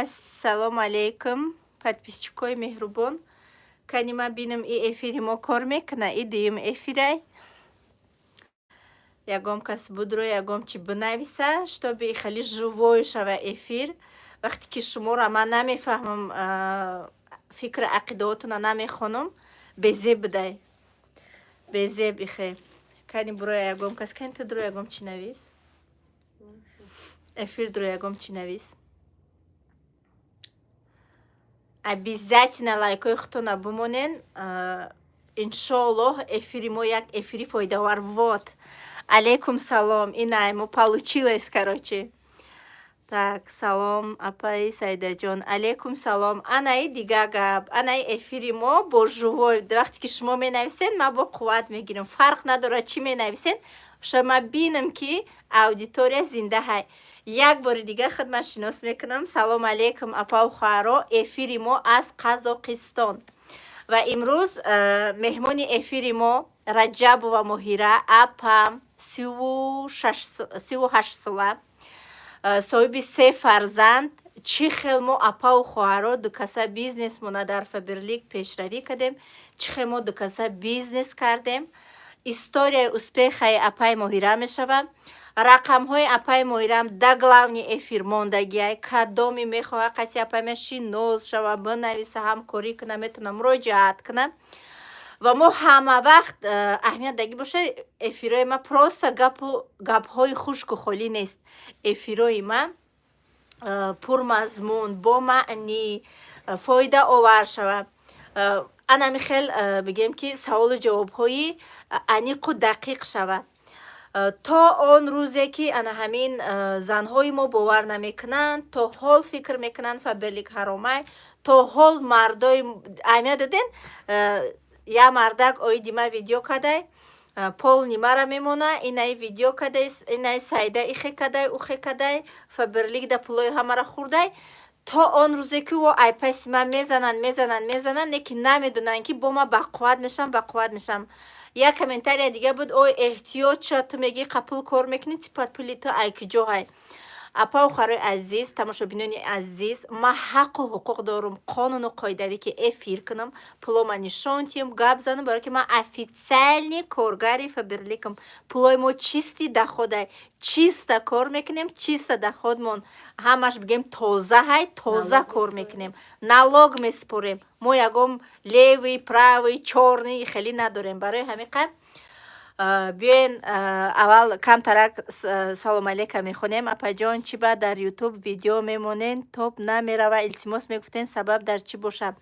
Ассалому алейкум, подписчикои меҳрубон. Кани ман бинам, и эфири мо кор мекуна, и дуюм эфирай. Ягон кас будро, ягон чи бинависа, чтобы хеле живой шава эфир. Вақте ки шуморо ман намефаҳмам, фикри ақидаотона намехонам, безеб будай. Безеб ихе. Кани буро ягон кас, кани ту дуро ягон чи навис. Эфир дуро ягон чи навис. Обязательно лайкҳои худтона бимонен. Иншоаллоҳ, эфири мо як эфири фоидаовар. Вот. Алейкум салом. Инай мо получилось, короче. Так, салом, апаи Саидаҷон. Алейкум салом. Анаи дига гап. Анаи эфири мо бо живой. Вақте ки шумо менависен, ман бо қувват мегирам. Фарқ надорад, чӣ менависен, шумо бинам, ки аудитория зинда ҳай. Як бори дига хидмат шинос мекунам. Салом алейкум, апау хоҳаро. Эфири мо аз Қазоқистон. Ва имрӯз меҳмони эфири мо Раҷабова Моҳира апам, 38 сола, соҳиби се фарзанд. Чӣ хел мо, апау хоҳаро, дукаса бизнесмона дар Фаберлик пешравӣ кардем, чӣ хел мо дукаса бизнес кардем. Историяи успехаи апаи Моҳира мешавад. Рақамҳои апаи Моҳирам да главный эфир мондагиай. Кадоме мехоҳад қати апаи ма шинос шава, бинависа, ҳамкорӣ куна, метавона муроҷиат куна. Ва мо ҳама вақт аҳамият дагӣ боша, эфирҳои ма просто гапу гапҳои хушку холӣ нест. Эфирҳои ма пурмазмун, бо маънӣ, фоидаовар шава. Анами хел бигем, ки саволу ҷавобҳои аниқу дақиқ шава. То он рӯзе ки ана ҳамин занҳои мо бовар намекунанд, то ҳол фикр мекунанд, Фаберлик ҳаромай, то ҳол мардои аҳамият доден, як мардак оиди ма видео кадай, полный мара мемона, инаи видео кадай, инаи Сайда ихе кадай, ухе кадай, Фаберлик да пулои ҳамара хӯрдай. То он рӯзе ки во ай паси ман мезананд, мезананд, мезананд, не ки намедонанд, ки бо ман бақувват мешавам, бақувват мешавам. Як комментария дига буд: «Ой, эҳтиёт ша, ту мегӣ қапул кор мекунӣ, типа пули ту ай куҷо ҳай?» Апау хоҳарои азиз, тамошобинони азиз, ман ҳаққу ҳуқуқ дорум, қонуну қоидавӣ, ки эфир кунам, пулома нишон тиҳам, гап занам, барое ки ман официальный коргари Фаберликам. Пулои мо чистый доходай, чисто кор мекунем, чисто доходмон ҳамаш, бигем, тоза ҳай, тоза кор мекунем, налог месупорем. Мо ягон левый, правый, чёрный хеле надорем. Барои ҳамин қадр биёен, аввал камтарак салом алейка мехонем. Апаҷон, чӣ ба дар Ютуб видео мемонен, топ намерава? Илтимос, мегуфтен, сабаб дар чӣ боша?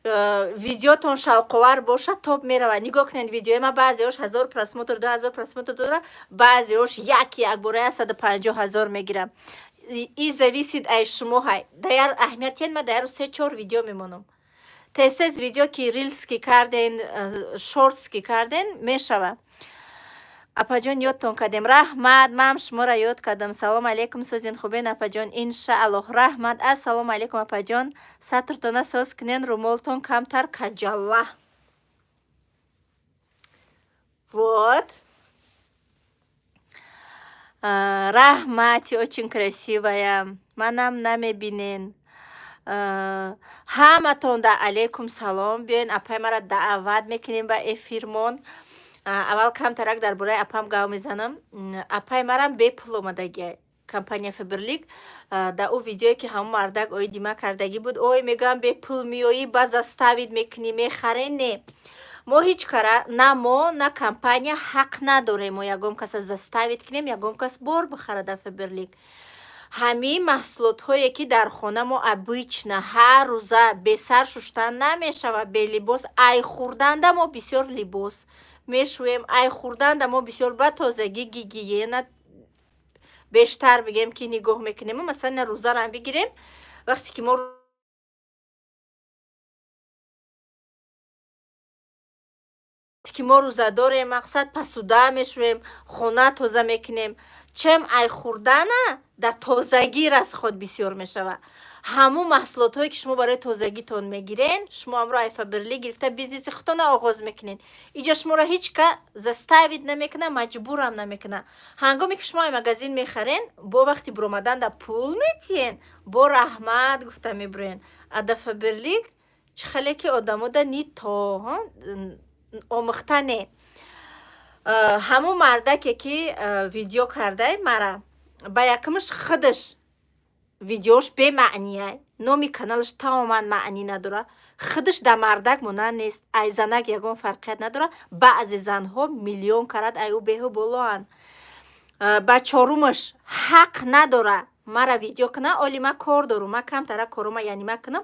Видеотон шавқовар боша, топ мерава. Нигоҳ кунед, видеои ма баъзеош 1000 просмотр, 2000 просмотр дора, баъзеош як якбора 150 000 мегирам. И зависит ай шумо ҳай. Даяр аҳамият тиҳед, ма дар се чор видео мемонам. Тез тез видео ки рилс ки карден, шортс ки карден, мешава. Апаҷон, ёдтон кардем, раҳмат. Ман шуморо ёд кардам. Салом алейкум, созин, хубен, апаҷон? Иншааллоҳ, раҳмат. Ассалому алейкум, апаҷон. Сатртона соз кунен, румолтон камтар каҷалла. Вот, раҳмати, очень красивая. Манам намебинен. Ҳаматонда алейкум салом. Биёен, апаи маро даъват мекунем ба эфирмон. Аввал камтарак дар бораи апам гап мезанам. Апаи марам бепул омадагиай компания Фаберлик. Дар ӯ видеое ки ҳамон мардак оиди ма кардагӣ буд, ой, мегӯям, бепул меоӣ, ба заставить мекунӣ, мехарен. Не, мо ҳеҷ кара, на мо, на компания ҳақ надорем, мо ягон каса заставить кунем, ягон кас бор бихара дар Фаберлик. Ҳамин маҳсулотҳое ки дар хона мо обычно ҳар рӯза бесар шуштан намешавад, белибос, ай хӯрданда мо бисёр либос мешӯем, ай хӯрданда мо бисёр ба тозагӣ, гигиена бештар, бигем, ки нигоҳ мекунем. Масалан, рӯзарам бигирем, вақте ки мо рӯза дорем, мақсад, посуда мешӯем, хона тоза мекунем. Чем ай хӯрдана дар тозагӣ расход бисёр мешавад. Ҳамун маҳсулотҳое, ки шумо барои тозагитон мегирен, шумо амро ай Фаберлик гирифта, бизнеси худтона оғоз мекунед. Иҷа шуморо ҳеҷ ка заставить намекуна, маҷбурам намекуна. Ҳангоме ки шумо ай магазин мехарен, бо вақти буромадан да пул метиҳен, бо раҳмат гуфта мебуроен. А да Фаберлик чӣ хеле ки одамо да ни то омӯхта не. Ҳамун мардаке, ки видео кардай мара, ба якумаш худаш видеош бемаъния, номи каналаш тамоман маънӣ надора, худаш да мардак монанд нест, ай занак ягон фарқият надора. Баъзе занҳо миллион карат ай ӯ беҳу болоанд. Ба чорумаш, ҳақ надора мара видео куна. Оли ма кор дорум, ма камтара корума, яъне ма кунам,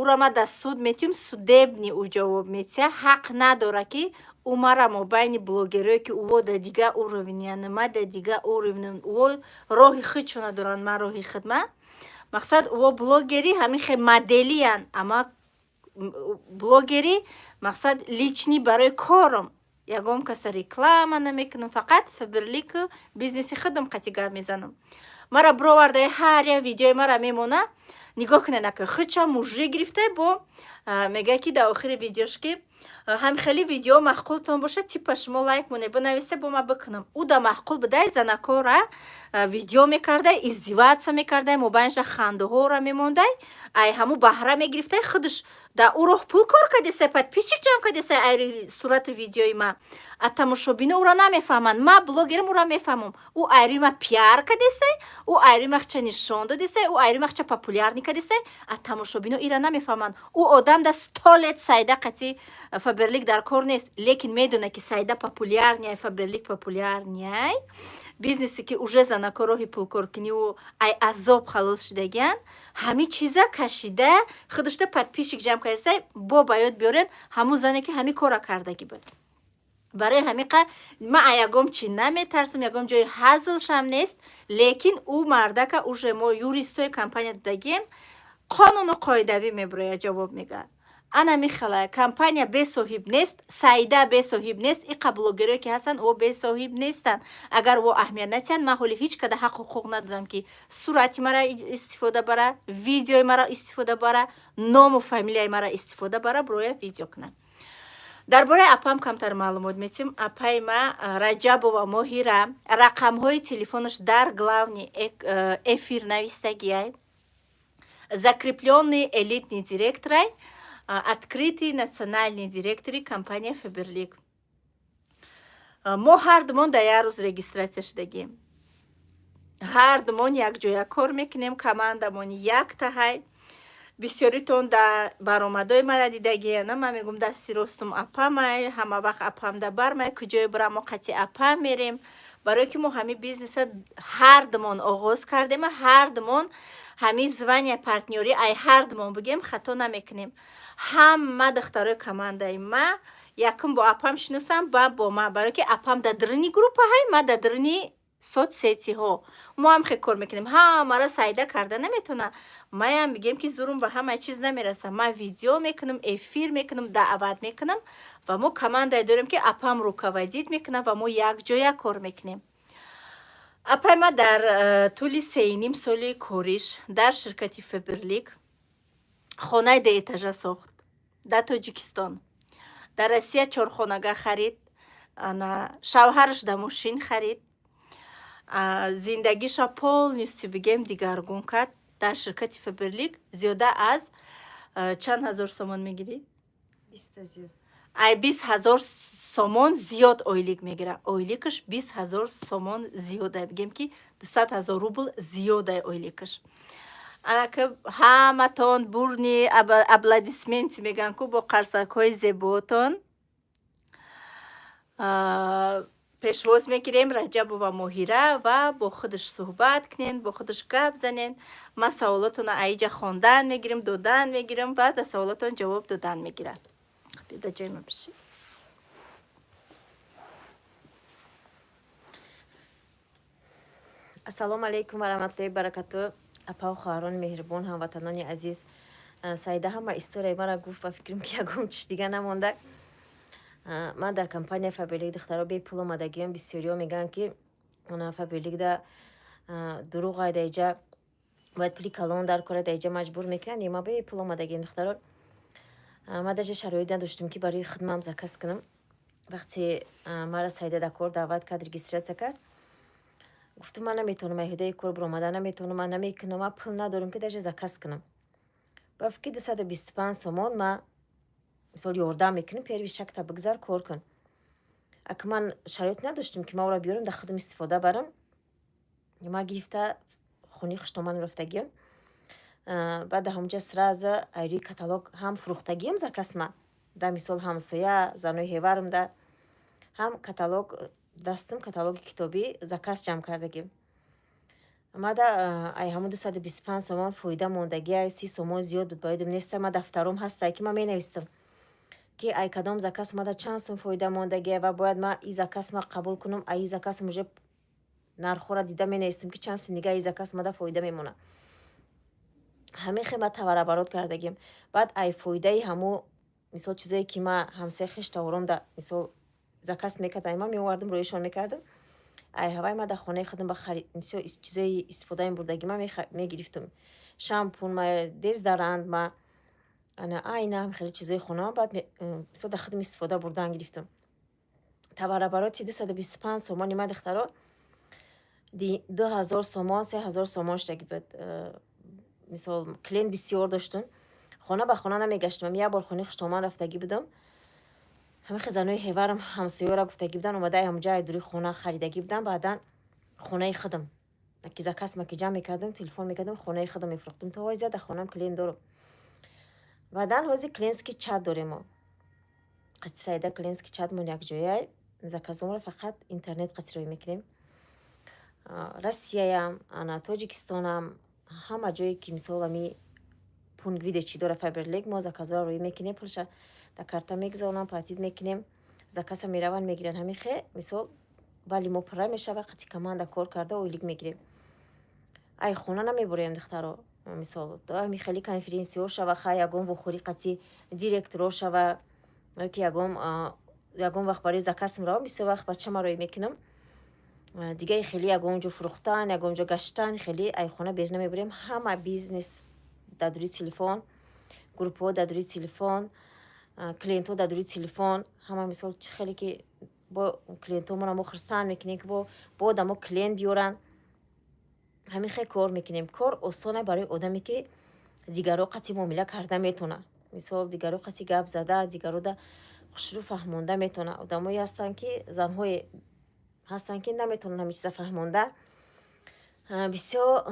ӯро ма дар суд метиҳум, судебный ӯ ҷавоб метиҳа. Ҳақ надора, ки ӯ мара мобайни блогерое, ки ӯво да дига уровень ян, ма да дига уровень, ӯво роҳи худшона доранд, ман роҳи худма. Мақсад, ӯво блогери ҳамин хел моделиян, ама блогери, мақсад, личный барои корам, ягон каса реклама намекунам, фақат Фаберлику бизнеси худам қати гап мезанам. Мара бировардаи, ҳар як видеои мара мемона, нигоҳ кунед, ака худша мужик гирифта, бо мегӯяд, ки дар охири видеош, ки ҳам хеле видео маъқултон бошад, типа шумо лайк монед, бинависе, бо ма бикунам. Ӯ да маъқул будай, занакора видео мекардай, издеваться мекардай, мобайнша хандаҳоро мемондай, ай ҳаму баҳра мегирифтай. Худаш дар ӯ роҳ пул кор кардесай, подписчик ҷамъ кардесай ай сурати видеои ма. А тамошобино ӯро намефаҳманд. Ма блогерам, ӯро мефаҳмам. Ӯ айрӯи ма пиар кардесай, ӯ айрӯи ма хча нишон додесай, ӯ айрӯи ма хча популярный кардесай, а тамошобино ира намефаҳманд. Ӯ одам да 100 лет Сайда қати Фаберлик дар кор нест, лекин медонад, ки Сайда популярный ай, Фаберлик популярный ай, бизнесе, ки уже занако роҳи пулкоркуниву ай азоб халос шудагиян. Ҳами чиза кашида, худашда подписчик ҷамъ кардесай. Бо ба ёд биёрен, ҳамун зане, ки ҳами кора кардагӣ буд. Барои ҳамиқа ма ягон чи наметарсам, ягон ҷои ҳазлшам нест, лекин ӯ мардака уже мо юристои компания додагием, қонуну қоидавӣ мебурояд, ҷавоб мега. Ана михела компания бесоҳиб нест, Саида бесоҳиб нест, иқа блогерое, ки ҳастанд, о бесоҳиб нестанд. Агар о аҳамият натиҳанд, ман ҳоли ҳеҷ када ҳақ ҳуқуқ надодам, ки сурати мара истифода бара, видеои мара истифода бара, ному фамилияи мара истифода бара, буроя видео кунад. Дар бораи апам камтар маълумот метиҳем. Апаи ма Раҷабова Моҳира, рақамҳои телефонаш дар главный эфир навистагиай, закреплённый элитный директорай, открытый национальный директори компания Фаберлик. Мо ҳардумон дар як рӯз регистрация шудагием, ҳардумон якҷоя кор мекунем, командамон яктаҳай. Бисёритон дар баромадои мара дидагиена, ман мегӯм, дасти ростум апамай, ҳама вақт апам да бармай, куҷое бурам, мо қати апам мерем, барое ки мо ҳамин бизнеса ҳардумон оғоз кардем, ҳардумон ҳамин звания партнёрӣ ай ҳардумон бигем, хато намекунем. Ҳама духтарои командаи ма якум бо апам шиносам, баъд бо ма, барое ки апам дар даруни группаҳай, ма дар даруни соцсетиҳо. Мо ҳам хел кор мекунем. Ҳамаро Сайда карда наметавона, маям бигем, ки зурум ба ҳамаи чиз намераса. Ман видео мекунам, эфир мекунам, даъват мекунам ва мо командае дорем, ки апам руководит мекунам ва мо якҷоя кор мекунем. Апай ма дар тӯли 3,5 соли кориш дар ширкати Фаберлик хонаи дуэтажа сохт дар Тоҷикистон, дар Россия чорхонага харид, ана шавҳараш да мошин харид, зиндагиша полностью, бигем, дигаргун кард. Дар ширкати Фаберлик зиёда аз чанд ҳазор сомон мегирӣ? Ай 20 000 сомон зиёд ойлик мегирад. Ойликаш 20 000 сомон зиёда, бигем, ки 200 000 рубл зиёда ойликаш. Анака ҳаматон бурные аплодисменты мегӯянд ку, бо қарсакҳои зеботон пешвоз мегирем Раҷабова Моҳира ва бо худаш суҳбат кунем, бо худаш гап занем. Ман саволотонро аиҷа хондан мегирам, додан мегирам ва дар саволотон ҷавоб додан мегирам. Дар ҷои ма бишин. Ассалому алайкум ва раҳматуллоҳи баракату, апаву хоҳарони меҳрибон, ҳамватанони азиз. Саида ҳама историяи мара гуфт, ба фикрам, ки ягон чиз дига намонда. Ман дар компания Фаберлик, духтаро, бепул омадагиам. Бисёриҳо мегӯянд, ки Фаберликда дурӯғ, даиҷа бояд пули калон дар кора, даиҷа маҷбур мекунанд. Ма бе пул омадагием, духтаро. Ма даже шароит надоштум, ки барои хидмам заказ кунам. Вақте маро Саида дар кор даъват кард, регистрация кард, гуфтум: «Ман наметавонам, ай кор биромада наметавонам, ман намекунам, ман пул надорам, ки даже заказ кунам». Ба фикри 225 сомон ма, мисол, ёрдам мекунем, первый шаг та бигзар, кор кун. Ака, ман шароит надоштум, ки ман ӯро биёрам, дар худам истифода барам. Ма гирифта, хонаи хуштоман рафтагиам. Баъд дар ҳамонҷа сразу айрӯи каталог ҳам фурӯхтагиам заказ ма да, мисол, ҳамсоя, занои ҳеварам, ҳам каталог дастам, каталоги китобӣ, заказ ҷамъ кардагим. Мада ай ҳамон 225 сомон фоида мондагиай 30 сомон зиёд буд, ба ёдам неста. Ма дафтаром ҳастае, ки ман менавистам, ки ай кадом заказ мада чанд сум фоида мондагиай ва бояд ма и заказ ма қабул кунам. Ай и заказ уже нархҳоро дида менавистам, ки чанд сум дига и заказ мада фоида мемонад. Ҳамин хел ма товарооборот кардагим. Баъд ай фоидаи ҳамо, мисол, чизое ки ма ҳамсоя, хештаворомда, мисол, заказ мекардам, ма меовардам, рӯишон мекардам. Ай ҳавай ма дар хонаи худам ба мисол, чизои истифода мебурдагӣ ма мегирифтам: шампун ма, дезодорант ма, ана айна, хеле чизои хона. Баъд, мисол, дар худам истифода бурдан гирифтам. Товарообороти 225 сомони ма, духтаро, 2000 сомон, 3000 сомон шудаги буд. Мисол, клиент бисёр доштум, хона ба хона намегаштам. Як бор хонаи хуштоман рафтагӣ будам. Ҳамин хел занои ҳеварам, ҳамсоёра гуфтагӣ буданд, омада ҳамонҷа айдури хона харидагӣ будам. Баъдан хонаи худам ки заказ ма ки ҷамъ мекардам, телефон мекардам, хонаи худам мефурӯхтам. То ҳозир дар хонаам клиент дорам. Баъдан ҳозир клиентский чат дорем мо. Саида, клиентский чатмон якҷоя. Заказҳоро фақат интернет қасд роҳӣ мекунем. Россияям, ана Тоҷикистонам, ҳама ҷое ки, мисол, ами пункт выдачи дора Фаберлик, мо заказҳоро роҳӣ мекунем, пулша дар карта мегузаронам, платить мекунем, заказа мераванд, мегиранд. Ҳамин хе, мисол, балли мо пурра мешава. Қати команда кор карда, ойлик мегирем. Ай хона намебуроем, духтаро. Мисол, ами хеле конференсиҳо шава, хай, ягон вохӯрӣ қати директоро шава, ки ягон вақт барои заказ меравам, бисёр вақт бачама роҳӣ мекунам. Дигаи хеле ягон ҷо фурӯхтан, ягон ҷо гаштан, хеле ай хона берун намебурем. Ҳама бизнес дар дури телефон, группаҳо дар дури телефон, клиентҳо дар дури телефон. Ҳама, мисол, чӣ хеле ки бо клиентҳомонро мо хурсанд мекунем, ки бо одамо клиент биёранд. Ҳамин хел кор мекунем. Кор осона барои одаме, ки дигарро қати муомила карда метавонад, мисол, дигарро қати гап зада, дигаррода хушрӯ фаҳмонда метавонад. Одамое ҳастанд, ки занҳое ҳастанд, ки наметавонанд ҳамин чиза фаҳмонда. Бисёр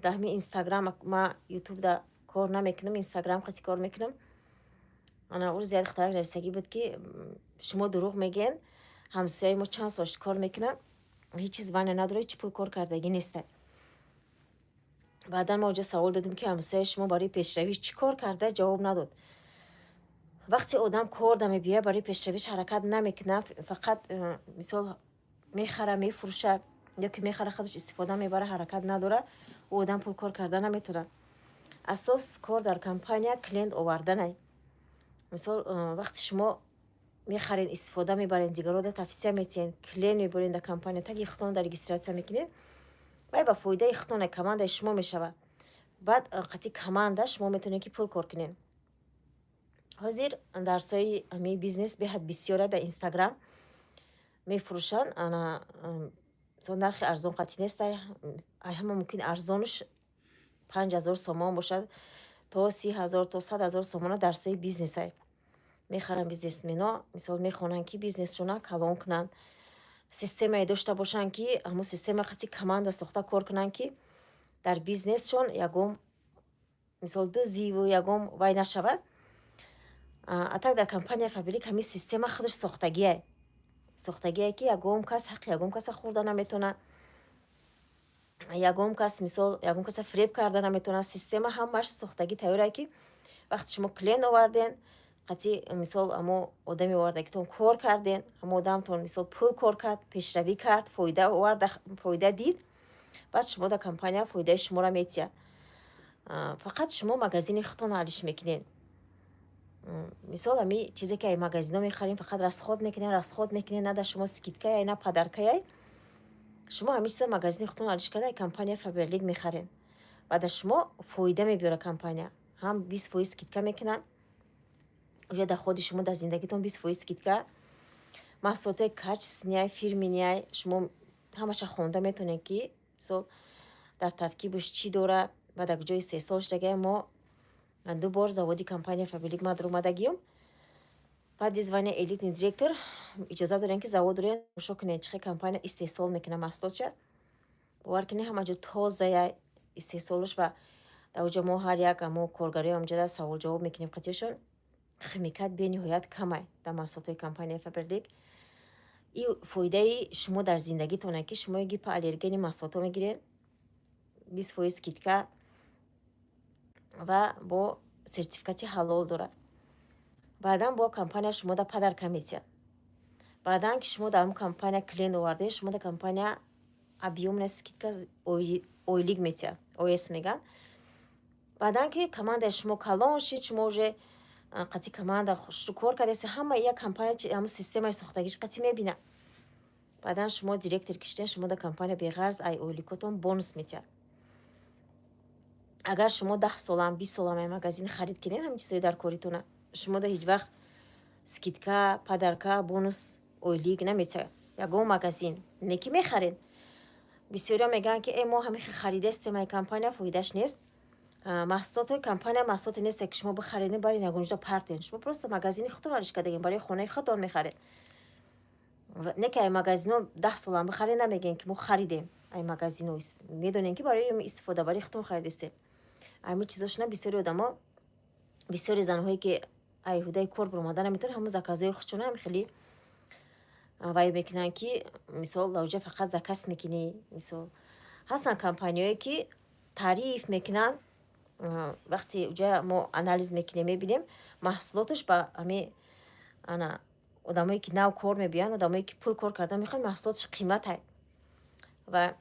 дар ҳамин Инстаграм, ма Ютубда кор намекунам, Инстаграм қати кор мекунам. Ана рӯз як духтарак нависагӣ буд, ки шумо дурӯғ мегӯед, ҳамсояи мо чанд сол кор мекунад, ҳеҷ чиз ваня надорад, ҳеҷ пул кор кардагӣ нестай. Баъдан ма оҷа савол додем, ки ҳамсояи шумо барои пешравиш чӣ кор карда? Ҷавоб надод. Вақте одам кор намебиёяд, барои пешравиш ҳаракат намекунад, фақат, мисол, мехара, мефурӯша ё ки мехара, худаш истифода мебара, ҳаракат надорад, ӯ одам пул кор карда наметавонад. Асос кор дар компания клиент оварданай. Мисол, вақте шумо мехарен, истифода мебарен, дигарро тавсия метиҳен, клиент мебарен, дар компания таги худтон дар регистрация мекунед, вай ба фоидаи худтон, командаи шумо мешавад. Баъд қати команда шумо метавонед, ки пул кор кунед. Ҳозир дарсҳои ҳамин бизнес беҳад бисёра дар Инстаграм мефурӯшанд. Ана, мисол, нархи арзон қатъӣ нест. Ай ҳама мумкин арзонаш 5000 сомон бошад, то 30 000, то 100 000 сомона дарсҳои бизнесай мехаранд бизнесмено. Мисол, мехонанд, ки бизнесшона калон кунанд, системае дошта бошанд, ки ҳамон система қати команда сохта кор кунанд, ки дар бизнесшон ягон, мисол, дузиву ягон вай нашавад. А так дар компания Фаберлик ҳамин система худаш сохтагие, сохтагие, ки ягон кас ҳаққи ягон каса хӯрда наметавонад, ягон кас, мисол, ягон каса фиреб карда наметавонад. Система ҳамааш сохтагӣ тайёре, ки вақте шумо клиент оварден, қатъи, мисол, ҳамо одаме овардагитон кор карден, ҳамо одамтон, мисол, пул кор кард, пешравӣ кард, фоида овард, фоида дид, баъд шумо дар компания фоидаи шуморо метиҳад. Фақат шумо магазини худтон алиш мекунед. Мисол, ҳами чизе ки ай магазино мехарем, фақат расход мекунем, расход мекунем. На дар шумо скидкаяй, на подаркаяй. Шумо ҳамин чиза магазини худтон алиш карда, компания Фаберлик мехаред ва дар шумо фоида мебиёра. Компания ҳам 20% скидка мекунад, уже доходи шумо дар зиндагитон 20% скидка. Маҳсулотҳои качественный, фирменный. Шумо ҳамаша хонда метавонед, ки мисол дар таркибаш чӣ дора ва дар куҷо истеҳсол шудагия. Мо ду бор заводи компания Фаберлик ма даромадагиюм. Баъди звания элитный директор иҷоза дорем, ки заводро тамошо кунед, чӣ хел компания истеҳсол мекунад маҳсулотша. Бовар кунед, ҳама ҷо тозая истеҳсолаш. Ва дар оҷо мо ҳар як мо коргарои ҳамҷода савол ҷавоб мекунем қатиёшон. Химикат бениҳоят камай дар маҳсулотҳои компанияи Фаберлик. И фоидаи шумо дар зиндагитоне, ки шумо гипоаллергени маҳсулотҳо мегиред, 20% скидка ва бо сертификати ҳалол дорад. Баъдан бо компания шумода подарка метиҳад. Баъдан ки шумо дар ҳамн компания клиент овардед, шумо дар компания объемная скидка ойлик метиҳад, ОС мегӯянд. Баъдан ки командаи шумо калон шид, шумо уже қатъи команда кор кардаст, ҳама як компания ҳамн системаи сохтагиш қатъи мебинад. Баъдан шумо директор кишиден, шумо дар компания беғарз ай ойликотон бонус метиҳад. Агар шумо 10 солам, 20 солам ай магазин харид кунед, ҳамин чизҳои дар коритона, шумо да ҳеҷ вақт скидка, подарка, бонус, ойлик наметиҳад ягон магазин. Не ки мехаред. Бисёриҳо мегӯянд, ки э, мо ҳамин харидастем ай компания, фоидаш нест. Маҳсулотҳои компания маҳсулоте несте, ки шумо бихаред, баред, ягон ҷода партен. Шумо просто магазини худтон алиш кардагем, барои хонаи худтон мехаред. Не ки ай магазино 10 солам бихаред, намегӯем, ки мо харидем ай магазино. Медонем, ки барои истифодабарии худтон харидастем. Ҳамин чизошона бисёри одамо, бисёри занҳое, ки ай ҳудаи кор баромада наметавонанд, ҳамон заказҳои худшона ҳам хеле вай мекунанд, ки мисол лавҷа фақат заказ мекунӣ. Мисол, ҳастанд компанияое, ки таъриф мекунанд. Вақте уҷа мо анализ мекунем, мебинем, маҳсулоташ ба ҳамин ана одамое, ки нав кор мебиёянд, одамое, ки пул кор кардан мехоҳанд, маҳсулоташ қиматай ва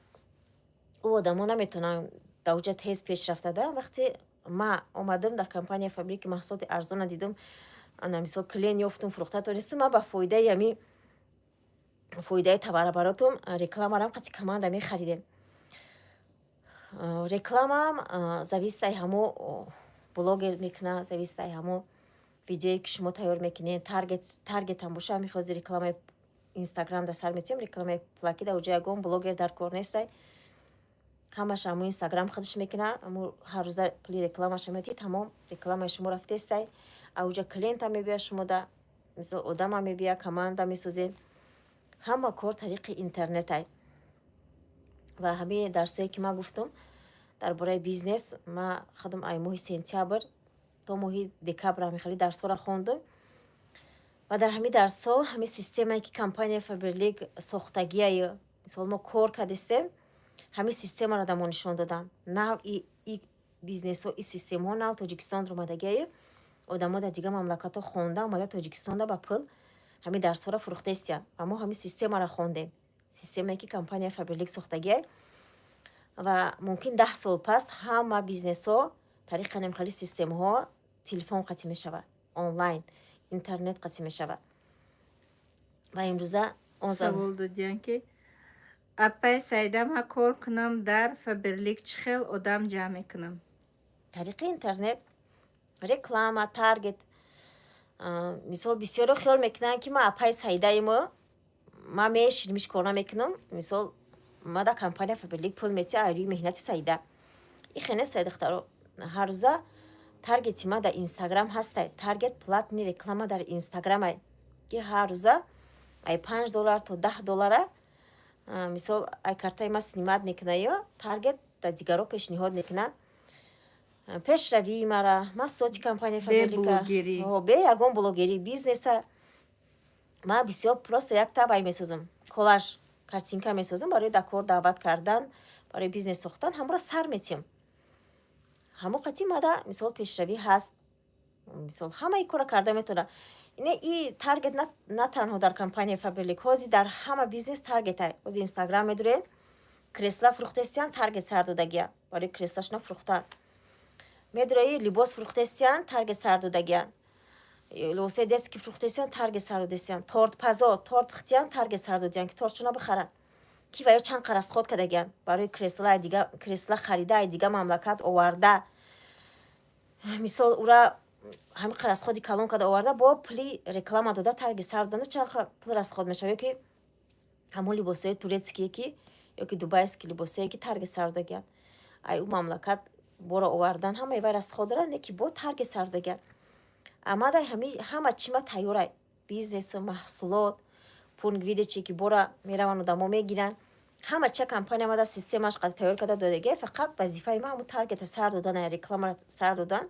ӯ одамо наметавонанд дар уҷа тез пеш рафтада. Вақте ма омадам дар компания Фаберлик, маҳсулоти арзона дидам, ана мисол клиент ёфтум, фурӯхта тонистам. Ма ба фоидаи ҳами фоидаи товарооборотум рекламарам қати команда мехаридем. Рекламаам зависит ай ҳамо блогер мекуна, зависит ай ҳамо видеое, ки шумо тайёр мекунед. Таргетам боша, ҳами хози рекламаи Инстаграм дар сар метиҳем, рекламаи пулакӣ. Дар уҷа ягон блогер дар кор нестай, ҳамаша ҳамо Инстаграм худаш мекуна. Ҳамо ҳаррӯза пули рекламаша медиҳӣ, тамом, рекламаи шумо рафтестай. Ауҷа клиентам мебиёяд шумода, мисол одамам мебиёяд, команда месозед. Ҳама кор тариқи интернетай. Ва ҳамаи дарсҳое, ки ман гуфтам дар бораи бизнес, ма худам ай моҳи сентябр то моҳи декабр ҳамин хеле дарсҳоро хондум. Ва дар ҳамин дарсҳо ҳамин системае, ки компания Фаберлик сохтагиаю, мисол мо кор кардистем, ҳамин системаро да мо нишон доданд. Нав и бизнесҳо, и системаҳо нав Тоҷикистон омадагиаю. Одамо дар дигар мамлакатҳо хонда омада, Тоҷикистонда ба пул ҳамин дарсҳоро фурӯхтаистиянд. Ва мо ҳамин системаро хондем, системае, ки компания Фаберлик сохтагиай. Ва мумкин 10 сол пас ҳама бизнесҳо тариқи ҳамин системаҳо телефон қатъӣ мешавад, онлайн, интернет қатъӣ мешавад. Ва имрӯза он Савол додиян, ки апай Саида, ма кор кунам дар Фаберлик, чӣ хел одам ҷамъ мекунам? Тариқи интернет, реклама, таргет. Мисол, бисёро хиёл мекунанд, ки ма апай Саидаимо, ма мешинам, ҳеҷ кор намекунам. Мисол, ма дар компания Фаберлик пул метиҳам ай рӯи меҳнати Саида. И хел нестай, духтаро. Ҳаррӯза таргети ма дар Инстаграм ҳастай, таргет, платный реклама дар Инстаграмай, ки ҳар рӯза ай 5 доллар то 10 доллара, мисол, ай картаи ма снимать мекуна ё таргет дар дигарро пешниҳод мекуна, пешравии мара, маҳсулоти компания Фаберлика бе ягон блогерӣ. Бизнеса ма бисёр просто якта вай месозам, коллаж, картинка месозам барои дар кор даъват кардан, барои бизнес сохтан. Ҳамонро сар метиҳам, ҳамо қатъи мада, мисол, пешравӣ ҳаст. Мисол, ҳамаи кора карда метавона. Не, и таргет на танҳо дар компанияи Фаберлик, ҳозир дар ҳама бизнес таргетай. Ҳозир Инстаграм медуред, кресла фурӯхтаистиян, таргет сар додагия барои креслашона фурӯхтан. Медураи, либос фурӯхтаистиян, таргет сар додагия. Либосҳои детский фурӯхтаистиян, таргет сар додастиян. Тортпазо торт пухтиян, таргет сар додиян, ки тортшона бихаранд. Ки ва ё чанд қа расход кардагиян барои кресла, дига кресла харида, ай дига мамлакат оварда. Мисол, ура ҳамин қа расходи калон карда оварда, бо пули реклама дода, тарги сар додана чанд қа пул расход мешавад. Ё ки ҳамон либосҳои турецкие ки ё ки дубайский либосҳое, ки тарги сар додагиян, ай ӯ мамлакат бора овардан, ҳамаи вай расход дорад, не ки бо тарги сар додагиян. Амада ҳама чима тайёрай: бизнесу маҳсулот, пункт выдачи, ки бора мераванд, одамо мегиранд. Ҳама чия компания омада, системаш қад тайёр карда додагия. Фақат вазифаи ма ҳамун таргета сар додан, рекламара сар додан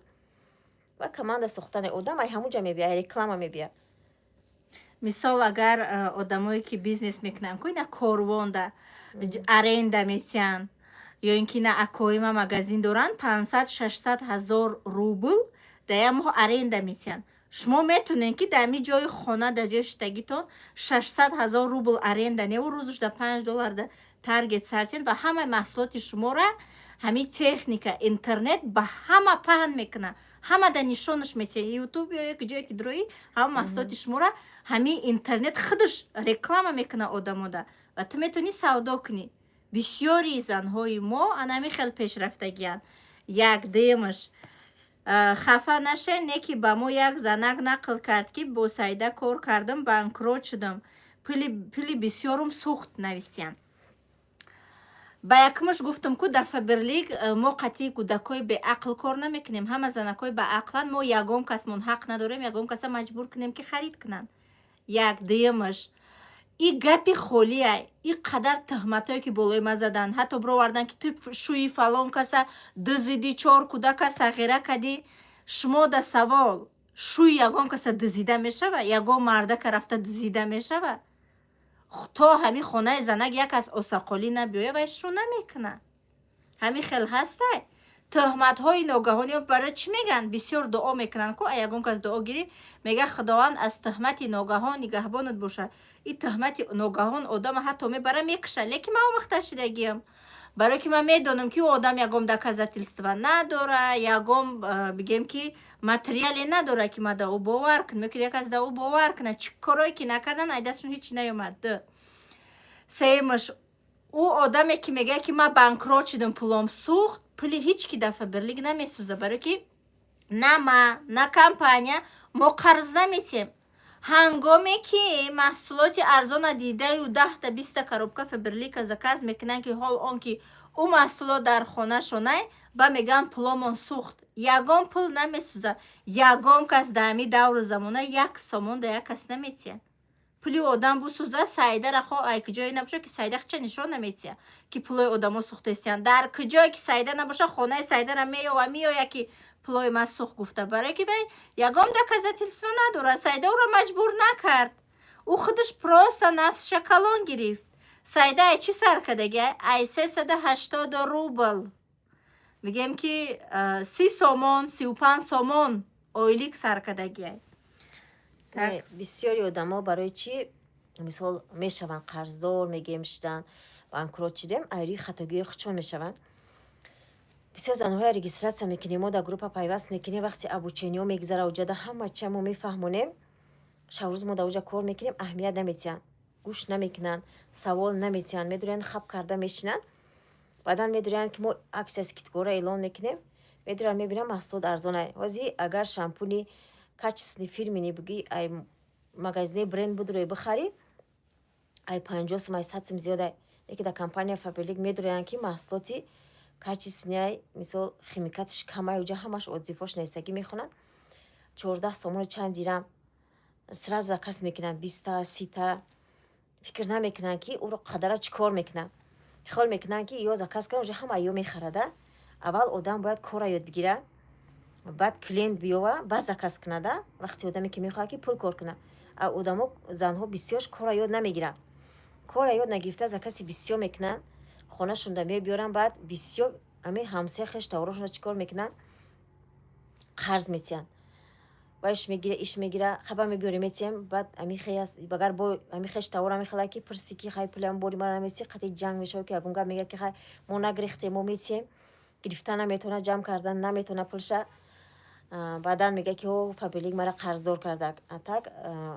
ва команда сохтани. Одам ай ҳамун ҷа мебия, ай реклама мебия. Мисол, агар одамое ки бизнес мекунанд ку, ина корвонда аренда метиҳанд, ё ин ки на акоима магазин доранд, 500-600 ҳазор рубл дар як моҳ аренда метиҳанд. Шумо метонед, ки дар ҳамин ҷои хона, дар ҷои шиштагитон 600 ҳазор рубл аренда неву рӯзуш да 5 доллар да таргет сарсен ва ҳамаи маҳсулоти шуморо ҳамин техника интернет ба ҳама паҳн мекунад, ҳама да нишонаш метиҳад. Ютуб ё як ҷое ки дуроӣ, ҳама маҳсулоти шуморо ҳамин интернет худаш реклама мекунад одамода ва ту метавонӣ савдо кунӣ. Бисёри занҳои мо ана ҳамин хел пешрафтагиянд. Як дуюмаш, хафа наше, не ки ба мо як занак нақл кард, ки бо Сайда кор кардам, банкрот шудам, пули бисёрум сӯхт, навистиянд. Ба якумаш гуфтам ку, дар Фаберлик мо қатъи кӯдакҳои беақл кор намекунем. Ҳама занакҳои баақланд. Мо ягон касмон ҳақ надорем ягон каса маҷбур кунем, ки харид кунанд. Як дуюмаш, и гапи холия. И қадар тӯҳматҳое ки болои ма заданд, ҳатто бировардан, ки ту шӯи фалон каса дузидӣ, чор кӯдака сағира кардӣ. Шумо да савол: шӯи ягон каса дузида мешава? Ягон мардака рафта дузида мешава? То ҳамин хонаи занак як аз осақолӣ набиёя, вай шу намекунад. Ҳамин хел ҳастай. Тӯҳматҳои ногаҳонӣ барои чӣ мегӯянд? Бисёр дуо мекунанд ку, ягон кас дуо гирӣ, мега: «Худованд аз тӯҳмати ногаҳон нигаҳбонат бошад». И тӯҳмати ногаҳон одама ҳатто мебара, мекушад. Лекин ман омӯхта шидагиам, барое ки ман медонам, ки ӯ одам ягон доказательства надора, ягон, бигем ки, материале надора, ки ман да ӯ бовар кунам, ё ки як кас да ӯ бовар кунад. Чӣ корое ки накардан, ай дастшон ҳеҷ наёмад. Сеюмаш, ӯ одаме ки мегӯяд, ки ман банкрот шудам, пулом сӯхт, пули ҳеҷ ки дар Фаберлик намесӯза, барое ки на ма, на компания мо қарз наметиҳем. Ҳангоме ки маҳсулоти арзона дидаю 10-та, 20-та коробка Фаберлика заказ мекунанд, ки ҳол он ки ӯ маҳсулот дар хонашонай, ба мегӯянд: «Пуломон сӯхт». Ягон пул намесӯзад. Ягон кас дар ҳамин давру замона 1 сомон да як кас наметиҳад. Пули одам бусӯза, Саидара хо ай куҷое набоша, ки Саида хича нишон наметиҳад, ки пулои одамо сӯхтаистиянд. Дар куҷое ки Саида набоша, хонаи Саидара меёва, меоя, ки пулои ман сӯхт гуфта, барое ки вай ягон доказательство надорад. Саида ӯро маҷбур накард, ӯ худаш просто нафсша калон гирифт. Саида ай чӣ сар кардагӣ? Ай 380 рубл, мегӯем ки 30 сомон, 35 сомон ойлик сар кардагиай. Бисёри одамо барои чӣ, мисол, мешаванд қарздор, мегӯем, шидан, банкрот шидем, айрӯи хатогии худшон мешаванд. Бисёр занҳоя регистрация мекунем, мо дар группа пайваст мекунем. Вақти обучениҳо мегузара, уҷада ҳама чия мо мефаҳмонем, шабрӯз мо дар уҷа кор мекунем, аҳамият наметиҳанд, гӯш намекунанд, савол наметиҳанд, медурянд, хаб карда мешинанд. Баъдан медурянд, ки мо акция, скидкора эълон мекунем, медурянд, мебинанд, маҳсулот арзонай. Ҳозир агар шампуни качественный, фирменный бугӣ, ай магазинаи бренд будурӯй бихарӣ, ай 50 сум, ай 100 сум зиёдай. Лекин дар компания Фаберлик медурянд, ки маҳсулоти качественный, мисол, химикатиш камай, уҷа ҳамаш отзывош нависагӣ, мехонанд, 14 сомону чанд дирам, сразу заказ мекунанд, 20-та, 30-та. Фикр намекунанд, ки ӯро қадара чӣ кор мекунанд. Хиёл мекунанд, ки ё заказ кунад, уже ҳама ё мехарада. Аввал одам бояд корра ёд бигирад, баъд клиент биёва, баъд заказ кунада. Вақте одаме ки мехоҳад, ки пул кор кунад, а одамо, занҳо бисёрш корра ёд намегиранд. Корра ёд нагирифта, закази бисёр мекунанд, хонашонда мебиёранд. Баъд бисёр ами ҳамсоя, хеш таворошона чӣ кор мекунанд? Қарз метиҳанд. Вайш мегира, иш мегира, хаба мебиёрем, метиҳем. Баъд ами хеяс багар бо ами хеш тавора мехелад, ки пурси, ки хай, пулиам бори мара наметиҳӣ, қати ҷанг мешавад, ки ягон гап мега, ки хай, мо нагирифтем, мо метиҳем. Гирифта наметавонад, ҷамъ кардан наметавонад пулша. Баъдан мега, ки о, Фаберлик мара қарздор кардак. А так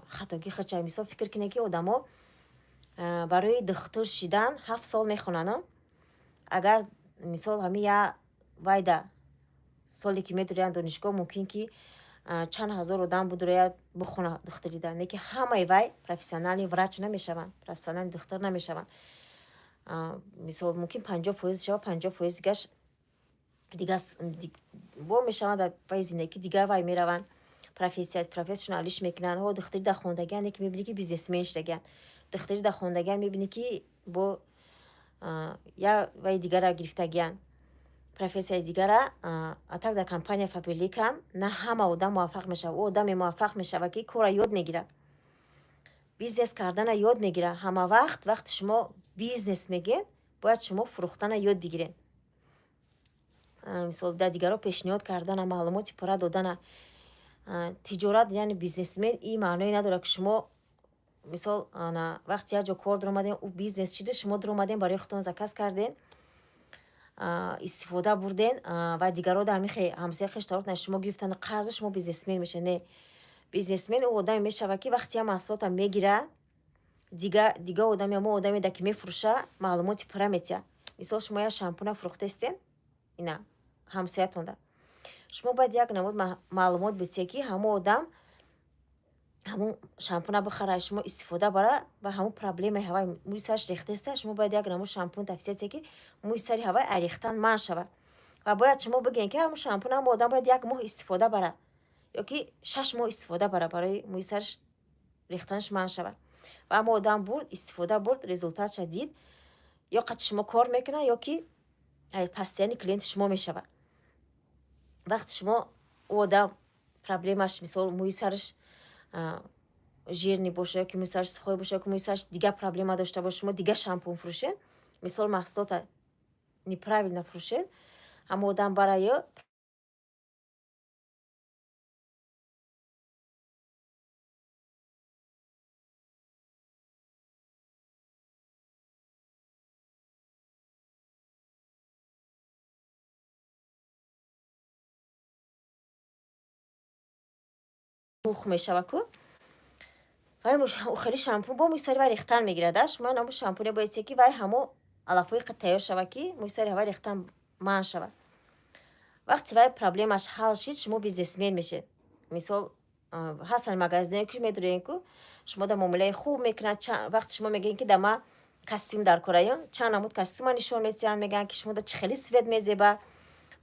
хатогӣ худша. Мисол, фикр кунед, ки одамо Барои духтур шидан 7 сол мехонанд. Агар, мисол, ҳамин я вайда соле ки медурянд донишгоҳ, мумкин ки чанд ҳазор одам будурояд бихона духтурида, не ки ҳамаи вай профессиональный врач намешаванд, профессиональный духтур намешаванд. Мисол, мумкин 50% шава, 50% дигаш дига бо мешаванд, вай зиндагӣ дигар вай мераванд, профессияшон алиш мекунанд. Ҳо, духтури дар хондагиан, не ки мебинӣ, ки бизнесмен шудагиан. Духтури дар хондагиан, мебинӣ, ки бо я вай дигара гирифтагиан, профессияи дигара. А так дар компания Фаберликам на ҳама одам муваффақ мешавад. Ӯ одаме муваффақ мешавад, ки корра ёд мегирад, бизнес кардана ёд мегирад. Ҳама вақт, вақте шумо бизнес мегӯед, бояд шумо фурӯхтана ёд бигиред, мисол, дар дигарро пешниҳод кардана, маълумоти пурра додана. Тиҷорат, яъне бизнесмен, ин маъное надорад, ки шумо, мисол, вақте як ҷо кор дуромадем, ӯ бизнес шида, шумо дуромадем, барои худтон заказ кардем, истифода бурден ва дигарро да ҳамин ҳамсоя, хештаро шумо гирифтан қарза, шумо бизнесмен мешавед. Не, бизнесмен ӯ одаме мешавад, ки вақте як маҳсулота мегира, дига одаме, ҳамон одаме да ки мефурӯша, маълумоти пурра метиҳад. Мисол, шумо як шампуна фурӯхтаистен, ина ҳамсоятонда, шумо бояд як намуд маълумот битиҳед, ки ҳамон одам ҳамон шампуна бихара, шумо истифода бара ва ҳамон проблемаи ҳавай, мӯи сараш рехтаиста, шумо бояд як намуд шампун тавсия диҳед, ки мӯи сари ҳавай арехтан манъ шавад. Ва бояд шумо бигӯед, ки ҳамон шампуна ҳамон одам бояд як моҳ истифода бара ё ки 6 моҳ истифода бара, барои мӯи сараш рехтанаш манъ шавад. Ва ҳамон одам бурд, истифода бурд, результатша дид, ё қати шумо кор мекунад, ё ки постоянный клиенти шумо мешавад. Вақте шумо ӯ одам проблемаш, мисол, мӯи сараш жирный боша, ё ки мӯи сараш сухой боша, ё ки мӯи сараш дигар проблема дошта боша, шумо дигар шампун фурӯшед, мисол, маҳсулота неправильно фурӯшед, ҳамон одам бара ё мух мешава ку вай хеле шампун бо мӯи сари вай рехтан мегирад. Шумо намо шампуне бояд ки вай ҳамо алафҳои тайёр шавад, ки мӯи сари ҳавай рехтан манъ шавад. Вақте вай проблемаш ҳал шид, шумо бизнесмен мешед. Мисол, ҳастанд магазиное, ки медурем ку, шумо да муомилаи хуб мекунанд. Вақте шумо мегӯед, ки да ма костюм дар кораён, чанд намуд костюма нишон метиҳанд, мегӯянд, ки шумо да чӣ хели цвет мезеба.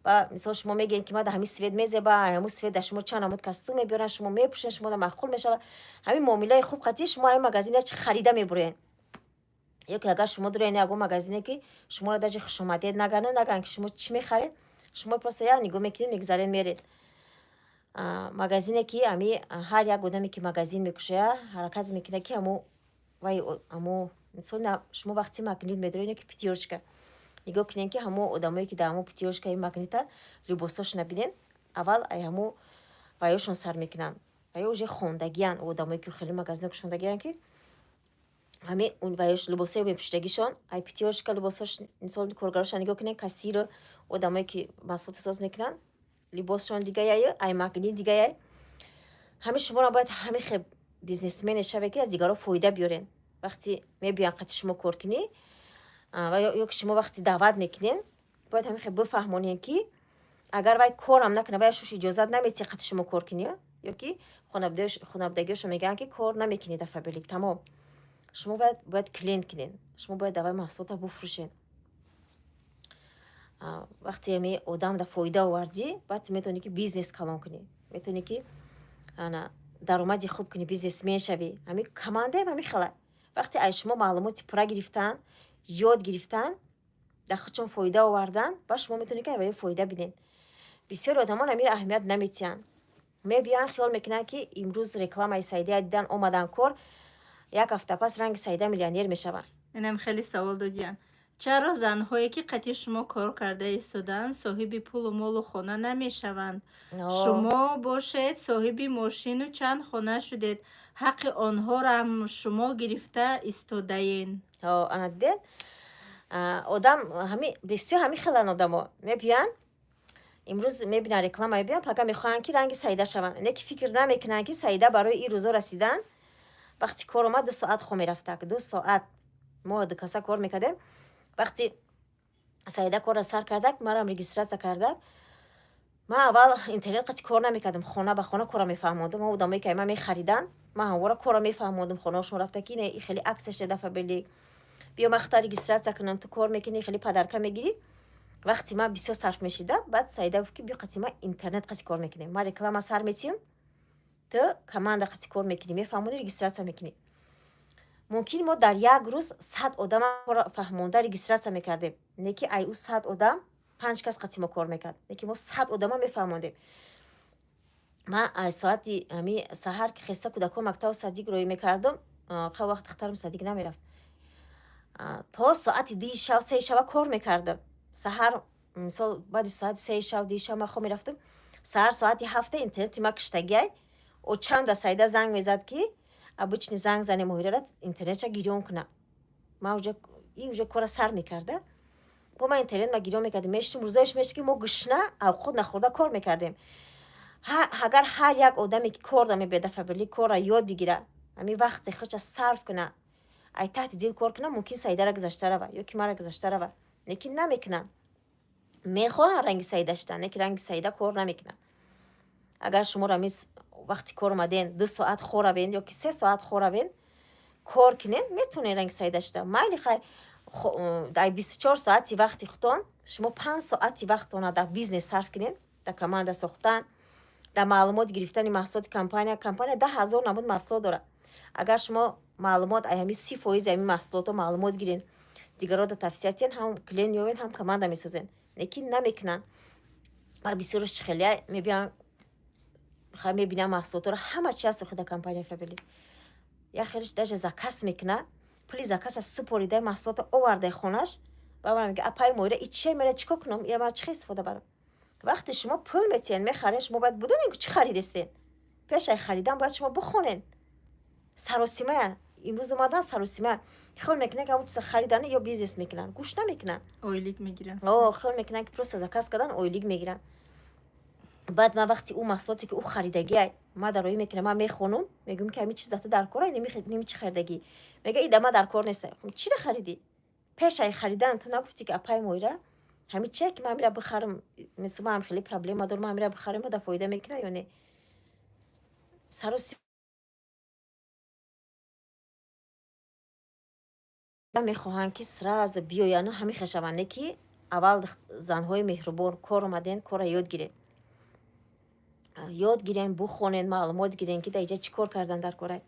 Ва, мисол, шумо мегӯед, ки ма да ҳамин цвет мезеба, ҳамун цвет да шумо чанд намуд костюм мебиёранд, шумо мепӯшед, шумо да маъқул мешавад. Ҳамин муомилаи хуб қатӣ шумо ҳамин магазин чи харида мебуред. Ё ки агар шумо дуроед ягон магазине, ки шуморо даже хушомадед нагӯянд, ки шумо чӣ мехаред, шумо просто як нигоҳ мекунед, мегузаред, меред. Магазине, ки ҳами ҳар як одаме, ки магазин мекушояд, ҳаракат мекунад, ки ҳамо вай ҳамо, мисол, шумо вақти Магнит медоред ё ки Пятёрочка, нигоҳ кунед, ки ҳамо одамое, ки дар ҳамо Пятёрочкаи Магнита, либосҳошона бинед, аввал ай ҳамо ваёшон сар мекунанд, ваё уже хондагиянд. Одамое, ки хеле магазино кушондагиянд, ки ҳами ваёш либосҳои мепӯшидагишон ай Пятёрочка либосҳош, мисол, коргароша нигоҳ кунед, кассиру одамое, ки маҳсулоти соз мекунанд, либосшон дигаяю, ай Магнит дигаяй. Ҳами шуморо бояд ҳами хел бизнесмене шавед, ки аз дигарон фоида биёред. Вақте мебиёянд қати шумо кор кунӣ ё ки шумо вақте даъват мекунед, бояд ҳамин хел бифаҳмонед, ки агар вай корам накунад, вай шуш иҷозат наметиҳад қати шумо кор кунӣ, ё ки хонабудагиҳошо мегӯянд, ки кор намекунед дар Фаберлик, тамом. Шумо бояд клиент кунед, шумо бояд давай маҳсулота буфурӯшед. Вақте ами одам да фоида овардӣ, баъд метавонӣ, ки бизнес калон кунӣ, метавонӣ, ки ана даромади хуб кунӣ, бизнесмен шавӣ. Ҳами командаам ҳами хела, вақте аз шумо маълумоти пурра гирифтан, ёд гирифтан, дар худшон фоида овардан, ба шумо метавонед, ки авваё фоида бинед. Бисёри одамон амира аҳамият наметиҳанд, мебиёянд, хиёл мекунанд, ки имрӯз рекламаи Саидая дидан, омадан кор, як ҳафта пас ранги Саида миллионер мешаванд. Инам хеле савол додиянд: чаро занҳое, ки қати шумо кор карда истодаанд, соҳиби пулу молу хона намешаванд? Шумо бошед, соҳиби мошину чанд хона шудед, ҳаққи онҳорам шумо гирифта истодаен. Ана дидед, одам ҳами бисёр ҳами хелан одамо мебиёянд, имрӯз мебинанд реклама, мебиёянд, пага мехоҳанд, ки ранги Саида шаванд. Не ки фикр намекунанд, ки Саида барои ин рӯзо расидан, вақти кор омад, 2 соат хоб мерафтак, 2 соат. Мо дукаса кор мекардем. Вақти Саида корра сар кардак, марам регистрация кардак. Ман аввал интернет қати кор намекардам, хона ба хона корро мефаҳмондам. Ма одамое ки ман мехаридан, ман ҳамвора корро мефаҳмондам. Хонаҳошон рафта, ки не, и хеле акция шуда Фаберлик, биё, ман хата регистрация кунам, ту кор мекунӣ, хеле подарка мегирӣ. Вақти ман бисёр сарф мешида. Баъд Саида гуфт, ки биё, қати ман интернет қати кор мекунем, ман реклама сар метиҳам, ту команда қати кор мекунӣ, мефаҳмонӣ, регистрация мекунӣ. Мумкин мо дар як рӯз 100 одама фаҳмонда, регистрация мекардем, не ки ай ӯ 100 одам панҷ кас қати мо кор мекард, не ки мо 100 одама мефаҳмондем. Ман аз соати ҳами саҳар ки хеста, кӯдакҳо мактабу садик роӣ мекардам, ха, вақт духтарам садик намерафт, то соати 2-и шав, 3-и шава кор мекардам. Саҳар, мисол, баъди соати 3-и шав, 2-и шав ман хоб мерафтам, саҳар соати 7-та интернети ма киштагиай. Очанда Саида занг мезад, ки обычный занг зане, Моҳирара интернетша гирён куна. Ман уже и уже кора сар мекарда, бо ман интернет ма гирён мекардем, мешитум. Рӯзоеш мешид, ки мо гушна, авқот нахӯрда кор мекардем. Агар ҳар як одаме, ки кор да мебиёда Фаберлик, корра ёд бигира, ҳамин вақте худша сарф куна, ай таҳти дил кор куна, мумкин Саидара гузашта рава ё ки мара гузашта рава. Лекин намекунам. Мехоҳам ранги Саида шидан, лекин ранги Саида кор намекунам. Агар шуморо мис вақти кор омаден, 2 соат хоравен ё ки 3 соат хоравен, кор кунен, метавонед ранги Саида шида. Майли, хай, дар 24 соати вақти худтон шумо 5 соати вақтона дар бизнес сарф кунед, дар команда сохтан, дар маълумот гирифтани маҳсулоти компания. Компания 10 000 намуд маҳсулот дорад. Агар шумо маълумот ай ҳами 30 фоизи ҳамин маҳсулотҳо маълумот гирен, дигарро тавсия тиҳен, ҳам клиент меёбед, ҳам команда месозен. Лекин намекунанд. Ва бисёрш чӣ хеле мебиён, мебинам, маҳсулотҳоро, ҳама чи ҳаст охи дар компания Фаберлик. Як хелиш даже заказ мекуна, пули заказа супоридаи, маҳсулото овардаи хонаш, ба ман мега: «Апаи Моира, и чия мера, чӣ кор кунам, я ман чӣ хел истифода барам?» Вақте шумо пул метиҳен, мехарен, шумо бояд бидонед, ки чӣ харидестен. Пеш ай харидан бояд шумо бихонен. Саросима имрӯз омадан, саросима хиёл мекунанд, ки ҳамон чиза харидани ё бизнес мекунанд, гӯш намекунанд. Ойлик мегиранд. О, хиёл мекунанд, ки просто заказ кардан, ойлик мегиранд. Баъд ман вақти ӯ маҳсулоте, ки ӯ харидагиай, ман дароӣ мекунам, ман мехонум, мегӯям, ки ҳамин чиз дафта дар кора, ними чӣ харидагӣ? Мега: «И да ман дар кор неста». Чӣ да харидӣ? Пеш ай харидан ту нагуфтӣ, ки апаи Моира, ҳамин чие, ки ман ҳамира бихарам, мисол, ман хеле проблема дорам, ман ҳамира бихарам, да фоида мекунад ё не? Сароси мехоҳанд, ки сразу биёяну ҳамин хел шаванд. Не ки аввал, занҳои меҳрубон, кор омаден, корра ёд гиред, ёд гирен, бухонен, маълумот гирен, ки дар иҷа чӣ кор кардан дар корай,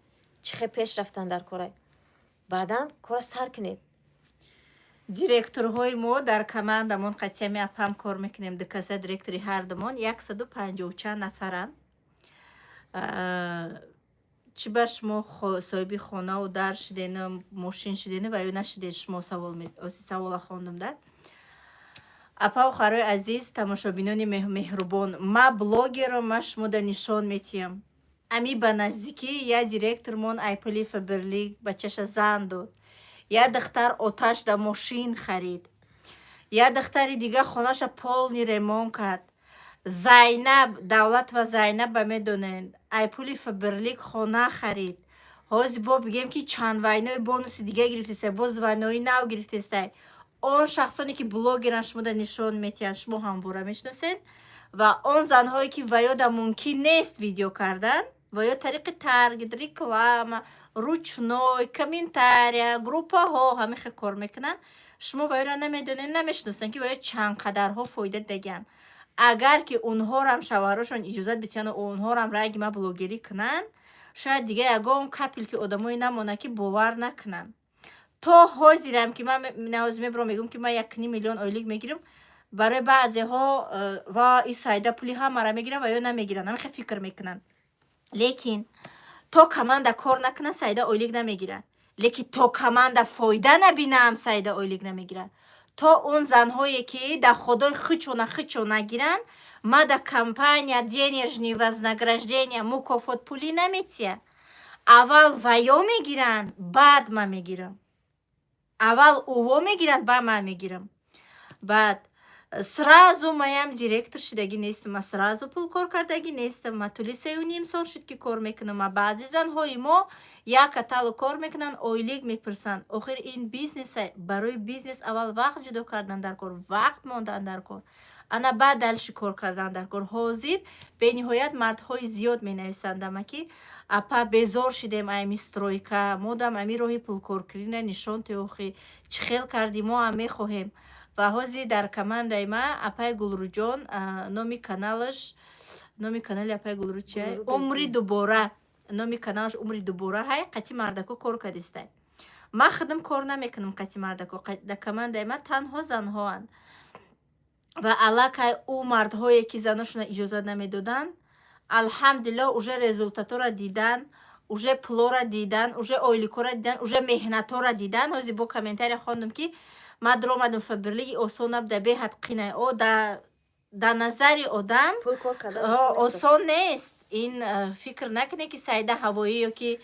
чӣ хел пеш рафтан дар корай, баъдан кора сар кунед. Директорҳои мо дар командамон, қатъиями апам кор мекунем, дукаса директори ҳардумон, 150 чанд нафаранд. Чӣ бар шумо соҳиби хонаву дар шидену мошин шидену ва ё нашиден? Шумо савола хондум да. Апау, харои азиз, тамошобинони меҳрубон, ма блогерам, ма шумода нишон метиҳам. Ами ба наздикӣ я директормон ай пули Фаберлик бачаша зан дод, я духтар оташ да мошин харид, я духтари дига хонаша полный ремонт кард. Зайнаб Давлатова, Зайнаба медонед, ай пули Фаберлик хона харид. Ҳозир бо бигем, ки чанд вайнои бонуси дига гирифтестай, боз вайнои нав гирифтестай. Он шахсоне, ки блогеран, шумода нишон метиҳанд, шумо ҳамвора мешиносед. Ва он занҳое, ки ваёда мумкин нест видео кардан, ва ё тариқи таргет, реклама, ручной, комментария, группаҳо ҳамин хел кор мекунанд, шумо ваёра намедонед, намешиносанд, ки ваё чанд қадарҳо фоида дидагианд. Агар ки онҳорам шавҳарошон иҷозат битиҳану онҳорам ранги ма блогерӣ кунанд, шояд дига ягон капелька одамое намонад, ки бовар накунанд. То ҳозирам, ки ман наҳози мебурам, мегӯям, ки ман 1,5 миллион ойлик мегирам, барои баъзеҳо ва и Сайда пули ҳамаро мегирад ва ё намегиранд, ҳамин хел фикр мекунанд. Лекин то команда кор накунад, Сайда ойлик намегирад. Лекин то команда фоида набинаам, Сайда ойлик намегирад. То он занҳое, ки дар ходои хичона хичо нагиранд, ма да компания денежный вознаграждения, мукофот пулӣ наметия. Аввал ваё мегиранд, баъд ман мегирам. Аввал ӯво мегиранд, баъд ман мегирам. Баъд Сразу маям директор шидагӣ нестам, ма сразу пул кор кардагӣ нестам. Ма тӯли 3,5 сол шуд, ки кор мекунам. Ма баъзе занҳои мо як каталог кор мекунанд, ойлик мепурсанд. Охир ин бизнеса, барои бизнес аввал вақт ҷудо кардан дар кор, вақт мондан дар кор, ана баъд дальше кор кардан дар кор. Ҳозир бениҳоят мардҳои зиёд менависандама, ки апа, безор шидем ами стройка, модам ами роҳи пулкоркунина нишон теохӣ, чӣ хел кардӣ, мо ҳам мехоҳем. Ва ҳозир дар командаи ма апаи Гулрӯҷон, номи каналаш, номи канали апаи Гулрӯ чия? «Умри дубора», номи каналаш «Умри дубора» ҳай. Қати мардако кор кардистай. Ман худам кор намекунам қати мардако, дар командаи ман танҳо занҳоанд. Ва аллакай ӯ мардҳое, ки заношона иҷозат намедоданд, алҳамдулилло, уже результатора дидан, уже пулора дидан, уже ойликора дидан, уже меҳнатора дидан. Ҳозир бо комментария хондам, ки ман даромадам Фаберлиги, осон набуда, беҳад қинай. О, да назари одам осон нест. Ин фикр накунед, ки Саида ҳавоӣ ё ки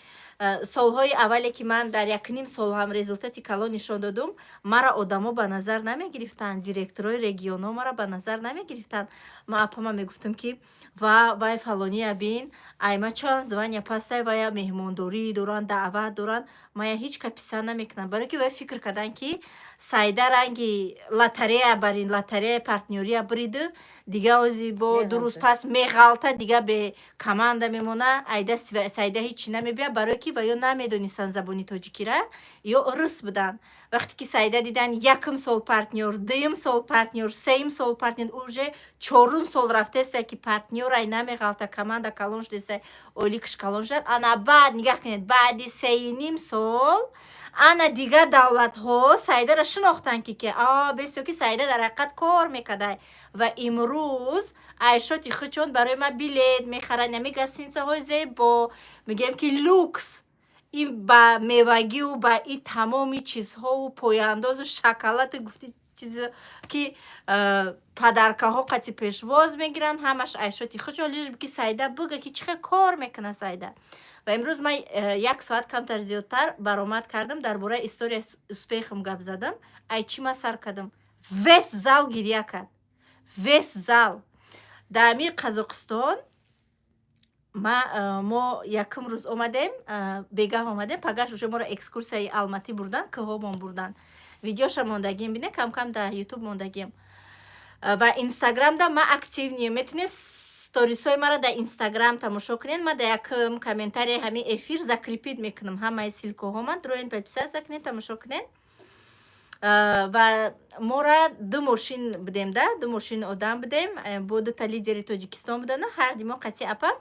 солҳои аввале, ки ман дар якним сол ҳам результати калон нишон додум, мара одамо ба назар намегирифтанд, директорои регионҳо мара ба назар намегирифтанд. Ман апама мегуфтам, ки ва вай фалония бин, айма чанд звания пастай, вая меҳмондорӣ доранд, даъват доранд, мая ҳеҷ ка писанд намекунанд, барое ки вай фикр карданд, ки Саида ранги лотерея барин, лотереяи партнёрия бириду, дига ози бо 2 рӯз пас меғалта, дига бе команда мемона, айда Саида ҳеҷ чӣ намебия, барое ки ва ё намедонистанд забони тоҷикира ё рус буданд. Вақте ки Саида дидан, якум сол партнёр, дуюм сол партнёр, сеюм сол партнёр, уже чорум сол рафтеста, ки партнёрай намеғалта, команда калон шудеста, ойликаш калон шудад. Ана баъд нигаҳ кунед, баъди 3,5 сол ана дигар давлатҳо Саидаро шинохтанд, ки а бесё ки Саида дар ҳақиқат кор мекардай. Ва имрӯз айшоти худшон барои ман билет мехаранд, ами гостиницаҳои зебо, мегӯем ки люкс, ин ба мевагию ба и тамоми чизҳову пояндозу шоколаду гуфти чиз, ки подаркаҳо қати пешвоз мегиранд, ҳамаш айшоти худшон, лишь ки Саида бига, ки чӣ хел кор мекунад Саида. Ва имрӯз ман як соат камтар зиёдтар баромад кардам, дар бораи история успехам гап задам. Ай чӣ ман сар кардам, весь зал гиря кард, весь зал. Дар ами Қазоқистон ма мо якум рӯз омадем, бегаҳ омадем, пагаш уже моро экскурсияи Алматӣ бурдан, кӯҳомон бурдан. Видеоша мондагием, бине, камкам дар Ютуб мондагием ва Инстаграмда ма активный, метунед сторисҳои маро дар Инстаграм тамошо кунед. Ма дар якум комментарияи ҳамин эфир закрепить мекунам ҳамаи ссылкаҳо ман, дроен подписаться кунед, тамошо кунед. Ва мора ду мошин будем, да ду мошин одам будем, бо дута лидери Тоҷикистон будана, ҳарди мо қатъи апам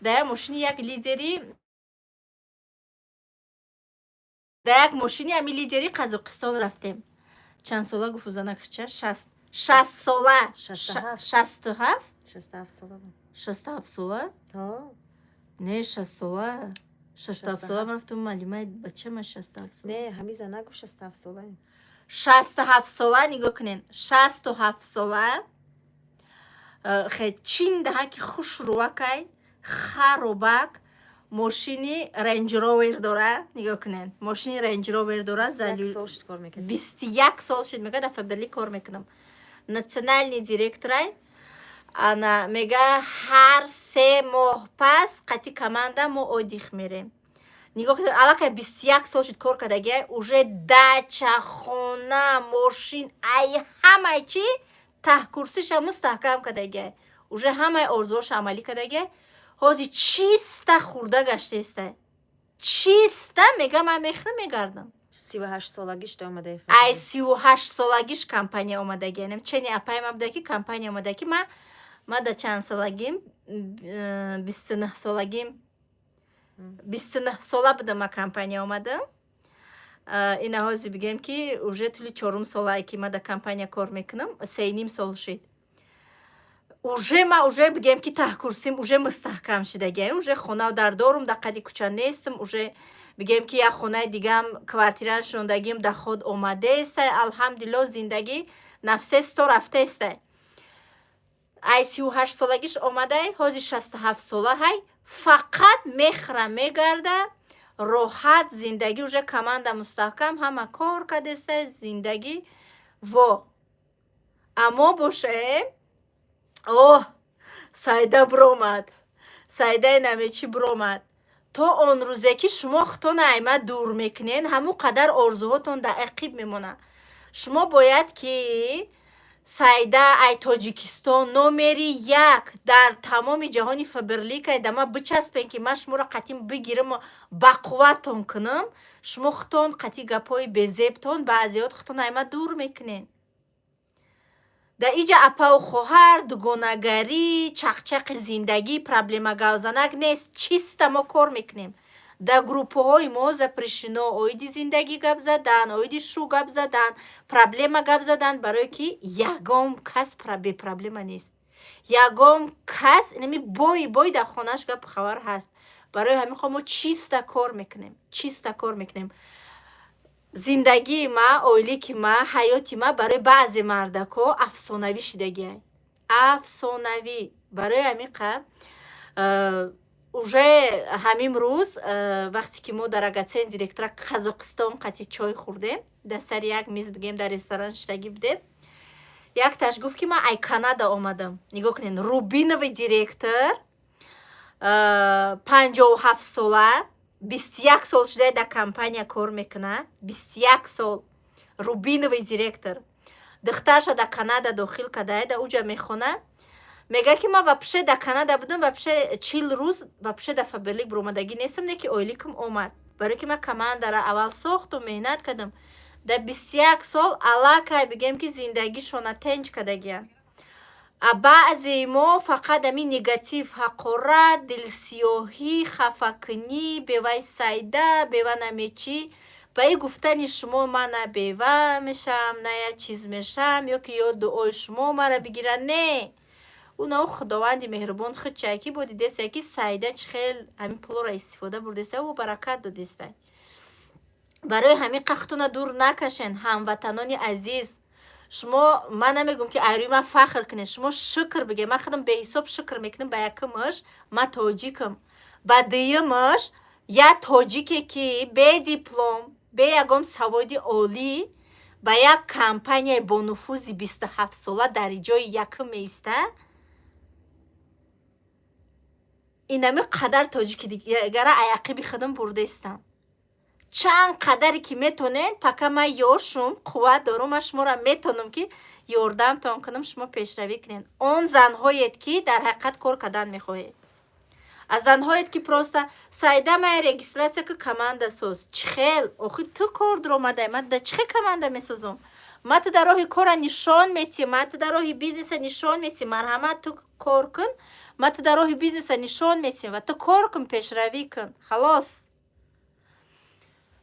дар як мошини як лидери, дар як мошини ҳами лидери Қазоқистон рафтем. Чанд сола гуфт занакча? 60 сола, 67. 67 сола. 67 сола, не, 60 сола, 67 сола. Ман рафтам, маълимаи бачама 67 сола. Не, ҳами зана гуфт, 67 сола. 67 сола, нигоҳ кунед, 67 сола, хе чин даҳа ки хушрӯвакай, харобак, мошини Рейндж Ровер дора. Нигоҳ кунед, мошини Рейндж Ровер дора. 21 сол шуд, мега, дар Фаберлик кор мекунам, национальный директорай. Ана мега, ҳар 3 моҳ пас қати команда мо отдых мерем. Нигоҳ кунед, аллакай 21 сол шуд кор кардагиай, уже дача, хона, мошин, ай ҳамаи чӣ таҳкурсиша мустаҳкам кардагиай, уже ҳамаи орзуҳоша амалӣ кардагиай. Ҳозир чиста хурда гаштеста, чиста мега, ман мехӯрам, мегардам. 38 солагиш омада. Ай 38 солагиш компания омадагиай. Чени апай ма буда, ки компания омада, ки ма да чанд солагим? 29 солагим, 29 сола будам, ма компания омадам. Ина ҳозир бигем, ки уже тӯли чорум солае, ки ма да компания кор мекунам, 3,5 сол шид. Уже ма уже бигем, ки таҳкурсим уже мустаҳкам шидагиай, уже хона дар дорум, дар қади кӯча нестам, уже бигем, ки як хонаи дигам, квартира шунондагим, доход омадеестай, алҳамдулилло, зиндагӣ нафсесто рафтестай. Ай 38 солагиш омадай, ҳозир 67 сола ҳай, фақат мехӯра, мегарда, роҳат зиндагӣ, уже команда мустаҳкам, ҳама кор кардестай, зиндагӣ во. Аммо бошем, оҳ, Сайда биромад, Сайдаи намечӣ биромад. То он рӯзе ки шумо худтона айма дур мекунед, ҳамун қадар орзуҳотон дар ақиб мемонад. Шумо бояд ки Сайда ай Тоҷикистон номери як дар тамоми ҷаҳони Фаберликай да ма бичаспен, ки ман шуморо қатъин бигираму бақувваттон кунам. Шумо худтон қатъи гапҳои безебтон баъзеҳот худтон айма дур мекунед. Дар иҷа апаву хоҳар, дугонагарӣ, чақчақи зиндагӣ, проблема гавзанак нест. Чиста мо кор мекунем. Дар группаҳои мо запрещено оиди зиндагӣ гап задан, оиди шу гап задан, проблема гап задан, барое ки ягон кас бепроблема нест. Ягон кас инами бои бой дар хонааш гапу хабар ҳаст. Барои ҳамин мо чиста кор мекунем, чиста кор мекунем. Зиндагии ма, ойлики ма, ҳаёти ма барои баъзе мардако афсонавӣ шидагиай, афсонавӣ. Барои ҳамин қа уже ҳамин рӯз, вақте ки мо дар Агатсен директора Қазоқистон қати чой хӯрдем, дар сари як миз, бигем, дар ресторан шиштагӣ будем, якташ гуфт, ки ман ай Канада омадам. Нигоҳ кунед, рубиновый директор, 57-сола, 21 сол шуда дар компания кор мекунад, 21 сол рубиновый директор. Духтарша дар Канада дохил кардая, дар уҷа мехона. Мега, ки ман вообще дар Канада будам, вообще 40 рӯз вообще дар Фаберлик биромадагӣ нестам, не ки ойликам омад, барое ки ман командара аввал сохту меҳнат кардам. Дар 21 сол аллакай, бигем, ки зиндагишона тенҷ кардагиянд. А баъзеи мо фақат ҳамин негатив, ҳақорат, дилсиёҳӣ, хафакунӣ, бевай Сайда, бева намечӣ. Ба ин гуфтани шумо ман на бева мешавам, на як чиз мешавам, ё ки ё дуои шумо маро бигирад. Не, ӯ на, ӯ Худованди меҳрубон худчае ки бо дидесае, ки Сайда чӣ хел ҳамин пулоро истифода бурдеста, ӯ баракат додеста. Барои ҳамин қахтона дур накашен, ҳамватанони азиз. Шумо, ман намегӯм, ки айрӯи ман фахр кунед, шумо шукр бигӯед. Ман худам беҳисоб шукр мекунам. Ба якумаш, ман тоҷикам, ба дуюмаш, як тоҷике, ки бе диплом, бе ягон саводи олӣ ба як компанияи бонуфузи 27-сола дар ҷои якум меистад. Инами қадар тоҷики дигара аяқиби худам бурдаистам. Чанд қадаре ки метонед, пока ман ёшум, қувват дорум, ман шуморо метонам, ки ёрдамтон кунам, шумо пешравӣ кунед. Он занҳоед, ки дар ҳақиқат кор кардан мехоҳед, аз занҳоед, ки просто «Сайда, мая регистрация ки, команда соз». Чӣ хел охи? Ту кор дуромадай, ман да чӣ хел команда месозум? Ман ту дар роҳи кора нишон метиҳам, ман ту дар роҳи бизнеса нишон метиҳам. Марҳамат, ту кор кун, ман ту дар роҳи бизнеса нишон метиҳам ва ту кор кун, пешравӣ кун, халос.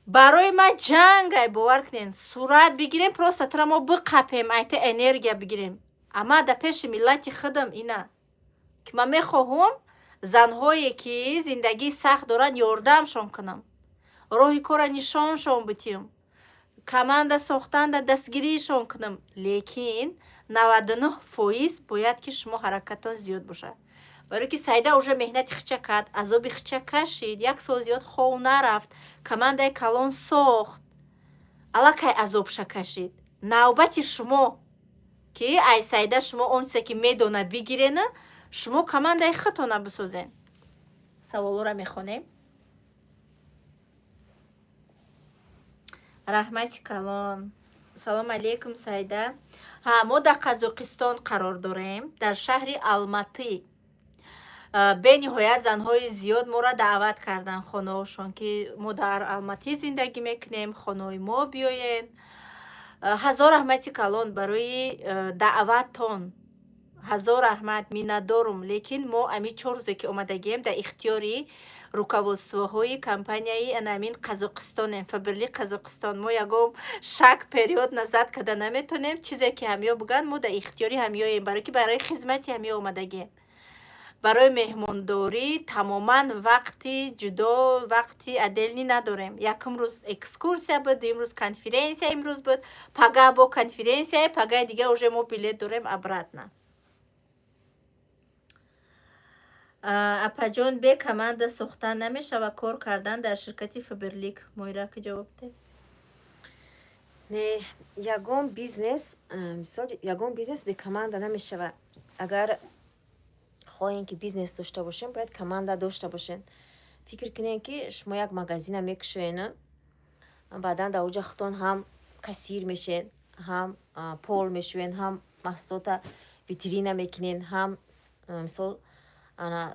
Барои ман ҷангай, бовар кунед. Сурат бигирем, просто тура мо биқапем, айта энергия бигирем. Ама дар пеши миллати худам ина, ки ман мехоҳам занҳое, ки зиндагии сахт доранд, ёрдамшон кунам, роҳи кора нишоншон битиҳам, команда сохтанда дастгириишон кунам. Лекин 99% бояд, ки шумо ҳаракаттон зиёд бошад, барое ки Сайда уже меҳнати хича кард, азоби хича кашид, як сол зиёд хов нарафт, командаи калон сохт, аллакай азобша кашид. Навбати шумо, ки ай Сайда шумо он чизе, ки медона, бигирена, шумо командаи худтона бисозен. Саволҳоро мехонем. Раҳмати калон. Салом алейкум, Сайда. Ҳа, мо дар Қазоқистон қарор дорем, дар шаҳри Алматӣ. Бениҳоят занҳои зиёд моро даъват карданд хонаҳошон, ки мо дар Алматӣ зиндагӣ мекунем, хонаҳои мо биёед. Ҳазор раҳмати калон барои даъваттон, ҳазор раҳмат, миннатдорум. Лекин мо ами 4 рӯзе ки омадагием, дар ихтиёри руководствоҳои компанияи анамин Қазоқистонем, Фаберлик Қазоқистон. Мо ягон шаг вперёд, назад карда наметонем. Чизе ки ҳамё буганд, мо дар ихтиёри ҳамёем, барое ки барои хизмати ҳамё омадагием, барои меҳмондорӣ. Тамоман вақти ҷудо, вақти отдельный надорем. Якум рӯз экскурсия буд, дуюм рӯз конференсия, имрӯз буд, пагаҳ бо конференсия, пагаҳи дига уже мо билет дорем обратно. Апаҷон, бе команда сохтан намешава кор кардан дар ширкати Фаберлик? Моира, ки ҷавоб де. Не, ягон бизнес, мисол, ягон бизнес бе команда намешавад. Агар хоҳем, ки бизнес дошта бошем, бояд команда дошта бошем. Фикр кунем, ки шумо як магазина мекушоед, баъдан дар оҷа худтон ҳам кассир мешед, ҳам пол мешӯед, ҳам маҳсулота витрина мекунед, ҳам, мисол,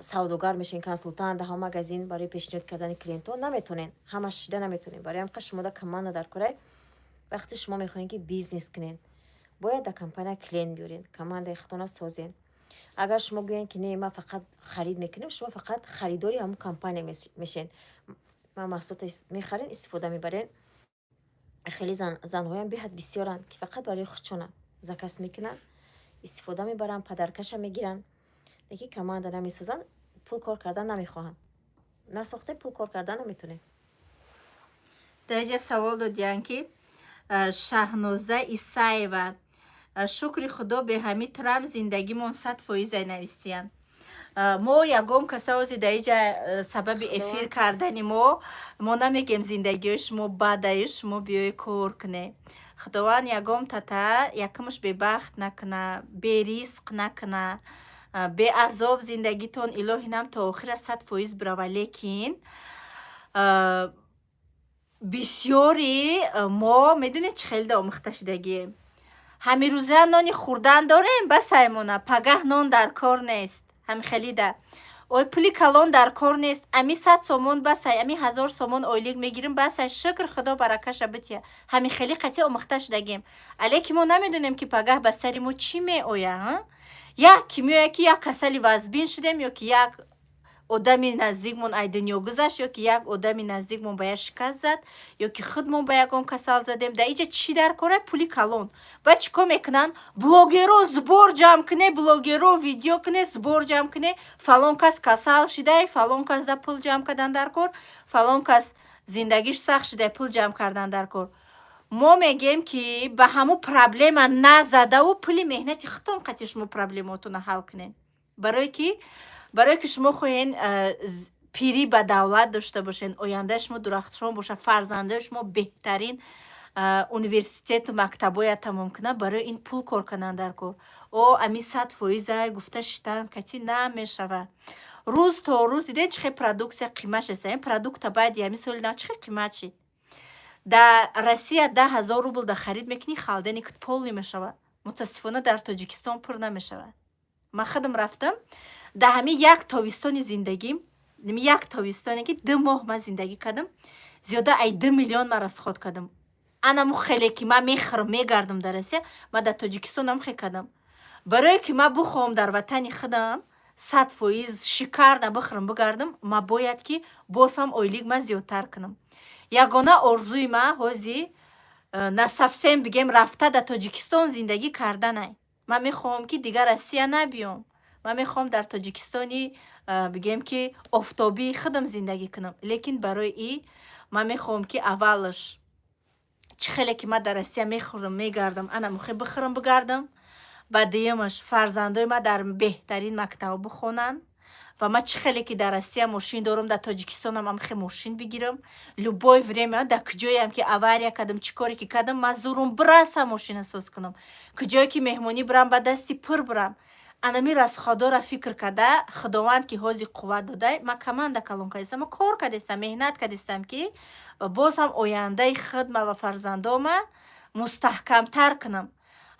савдогар мешавед, консултант дар ҳамон магазин барои пешниҳод кардани клиентҳо. Наметонед, ҳамаш шида наметонед. Барои ҳам шумо дар команда дар корай. Вақте шумо мехоҳед, ки бизнес кунед, бояд дар компания клиент биёред, командаи худтона созед. Агар шумо гӯед, ки не, ман фақат харид мекунем, шумо фақат харидори ҳамон компания мешед, ман маҳсулото мехарен, истифода мебарен. Хеле занҳоям беҳад бисёранд, ки фақат барои худшона заказ мекунанд, истифода мебаранд, подаркаша мегиранд, лекин команда намесозанд, пул кор кардан намехоҳанд. Насохте, пул кор кардан наметонем. Дар инҷа савол додиянд, ки Шаҳноза Исаева: «Шукри Худо, беҳами турам зиндагимон 100%», навистиянд. Мо ягон касаози дар инҷа сабаби эфир кардани мо намегем, зиндагиҳои шумо бадаю, шумо биёи кор кунед. Худованд ягон тата якумш бебахт накуна, беризқ накуна, беазоб зиндагитон илоҳи нам то охира 100% бирава. Лекин бисёри мо, медонед, чӣ хеле омӯхта шудагием? Ҳамирӯза нони хӯрдан дорем, басаймона, пагаҳ нон дар кор нест. Ҳамихелида ой, пули калон дар кор нест, ами 100 сомон басай, ами 1000 сомон ойлик мегирим, басай, шукр Худо, баракаша бития. Ҳамихели қатъи омӯхта шудагем. Алеки мо намедонем, ки пагаҳ ба сари мо чӣ меоя. Як ки меояд, ки як касали вазбин шудем, ё ки як одами наздикмон ай дунё гузашт, ё ки як одами наздикмон ба як шикаст зад, ё ки худмон ба ягон касал задем, дар иҷа чӣ дар кора? Пули калон. Баъд чӣ кор мекунанд блогеро? Сбор ҷамъ куне, блогеро видео куне, сбор ҷамъ куне, фалон кас касал шидай, фалон кас да пул ҷамъ кардан дар кор, фалон кас зиндагиш сахт шидай, пул ҷамъ кардан дар кор. Мо мегӯем, ки ба ҳамун проблема назадаву пули меҳнати худтон қати шумо проблемотонро ҳал кунед. Барое ки шумо хоҳен пирӣ ба давлат дошта бошед, ояндаи шумо дурахшон бошад, фарзандои шумо беҳтарин университету мактабоя тамом кунанд, барои ин пул кор кардан дар кор. О, ами 100%-а гуфта шиштан кати намешавад. Рӯз то рӯз дидед, чӣ хел продукция қимат шеста. Ин продукта баъди ҳамин соли нав чӣ хел қимат шид. Дар Россия 10 000 рубл да харид мекунӣ, холодильникат полный мешавад. Мутаассифона, дар Тоҷикистон пур намешавад. Ман худам рафтам, дар ҳамин як тобистони зиндагим, як тобистоне ки 2 моҳ ман зиндагӣ кардам, зиёда ай 2 миллион ман расход кардам. Анаму хеле ки ман мехӯрам, мегардам дар Россия, ман дар Тоҷикистон хе кардам. Барое ки ман бихоҳам дар ватани худам 100% шикарна бихӯрам, бигардам, ман бояд ки боз ҳам ойлик ман зиёдтар кунам. Ягона орзуи ман ҳози на совсем, бигем, рафта дар Тоҷикистон зиндагӣ карданай. Ман мехоҳам, ки дигар Россия набиём. Ман мехоҳам дар Тоҷикистони бигем, ки офтобии худам зиндагӣ кунам. Лекин барои и ман мехоҳам, ки аввалаш чӣ хеле ки ман дар Россия мехӯрам, мегардам, ана мухе бихӯрам, бигардам. Ба дуюмаш, фарзандои ман дар беҳтарин мактаб бихонанд ва ман чӣ хеле ки дар Россия мошин дорам, дар Тоҷикистонам ҳамхе мошин бигирам. Любое время, дар куҷоям ки авария кардам, чӣ коре ки кардам, ман зурум бирасам, мошина соз кунам. Куҷое ки меҳмонӣ бирам, ба дасти пур бирам. Анами расходора фикр карда, Худованд ки ҳозир қувват додай, ман команда калон кардистам, ман кор кардистам, меҳнат кардистам, ки боз ҳам ояндаи худма ва фарзандома мустаҳкамтар кунам.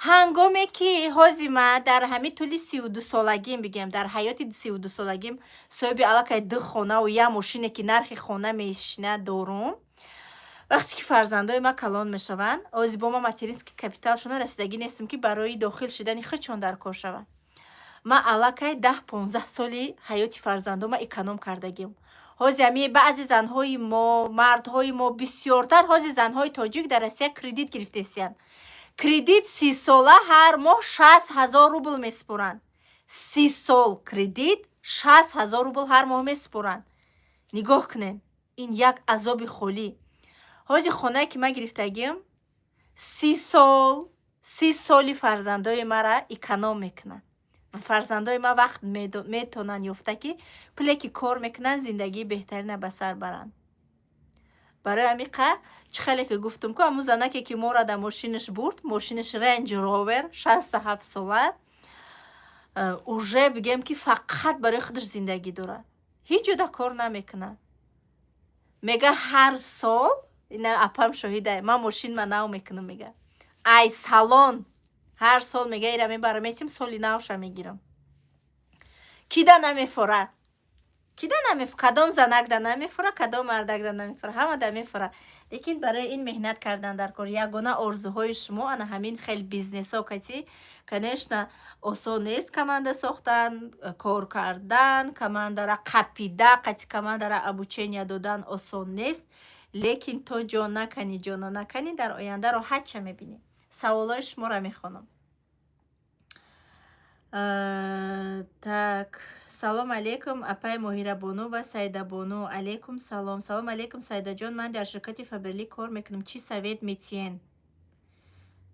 Ҳангоме ки ҳозир ман дар ҳамин тӯли 32-солагим, бигем, дар ҳаёти 32-солагим соҳиби аллакай ду хонаву як мошине, ки нархи хона мешинад, дорум, вақте ки фарзандои ман калон мешаванд, ози бо ман материнский капиталшона расидагӣ нестам, ки барои дохил шидани худшон дар кор шаванд. Ман аллакай 10-15 соли ҳаёти фарзандома эконом кардагим. Ҳозир ҳами баъзе занҳои мо, мардҳои мо, бисёртар ҳозир занҳои тоҷик дар Россия кредит гирифтесиянд. Кредит 30-сола, ҳар моҳ 60 000 рубл месупоранд. 30 сол кредит, 60 000 рубл ҳар моҳ месупоранд. Нигоҳ кунед, ин як азоби холӣ. Ҳозир хонае ки ман гирифтагим, 30 сол, 30 соли фарзандои мара эконом мекунад ва фарзандои ман вақт метавонанд ёфта, ки пуле ки кор мекунанд, зиндагии беҳтарина ба сар баранд. Барои ҳамиқа, чӣ хеле ки гуфтум ку, ҳамун занаке, ки моро дар мошинаш бурд, мошинаш Рендж Ровер, 67 сола, уже бигем, ки фақат барои худаш зиндагӣ дорад, ҳеҷ ҷода кор намекунад. Мега, ҳар сол, ина апам шоҳида, ман мошинма нав мекунам, мега, ай салон ҳар сол, мега, ира мебарам, метим, соли навша мегирам. Кида намефора, кида намеф, кадом занакда намефора, кадом мардакда намефора? Ҳамада мефора, лекин барои ин меҳнат кардан дар кор. Ягона орзуҳои шумо ана ҳамин хел бизнесҳо кати, конечно, осон нест. Команда сохтан, кор кардан, командара қапида, қати командара обучения додан осон нест, лекин то ҷон наканӣ, ҷона наканӣ, дар оянда роҳатча мебинӣ. Саволҳои шуморо мехонам. Так, салом алейкум, апай Моҳирабону ва Саидабону. Алейкум салом. Салом алейкум, Саидаҷон, ман дар ширкати Фаберлик кор мекунам, чӣ совет метиҳен?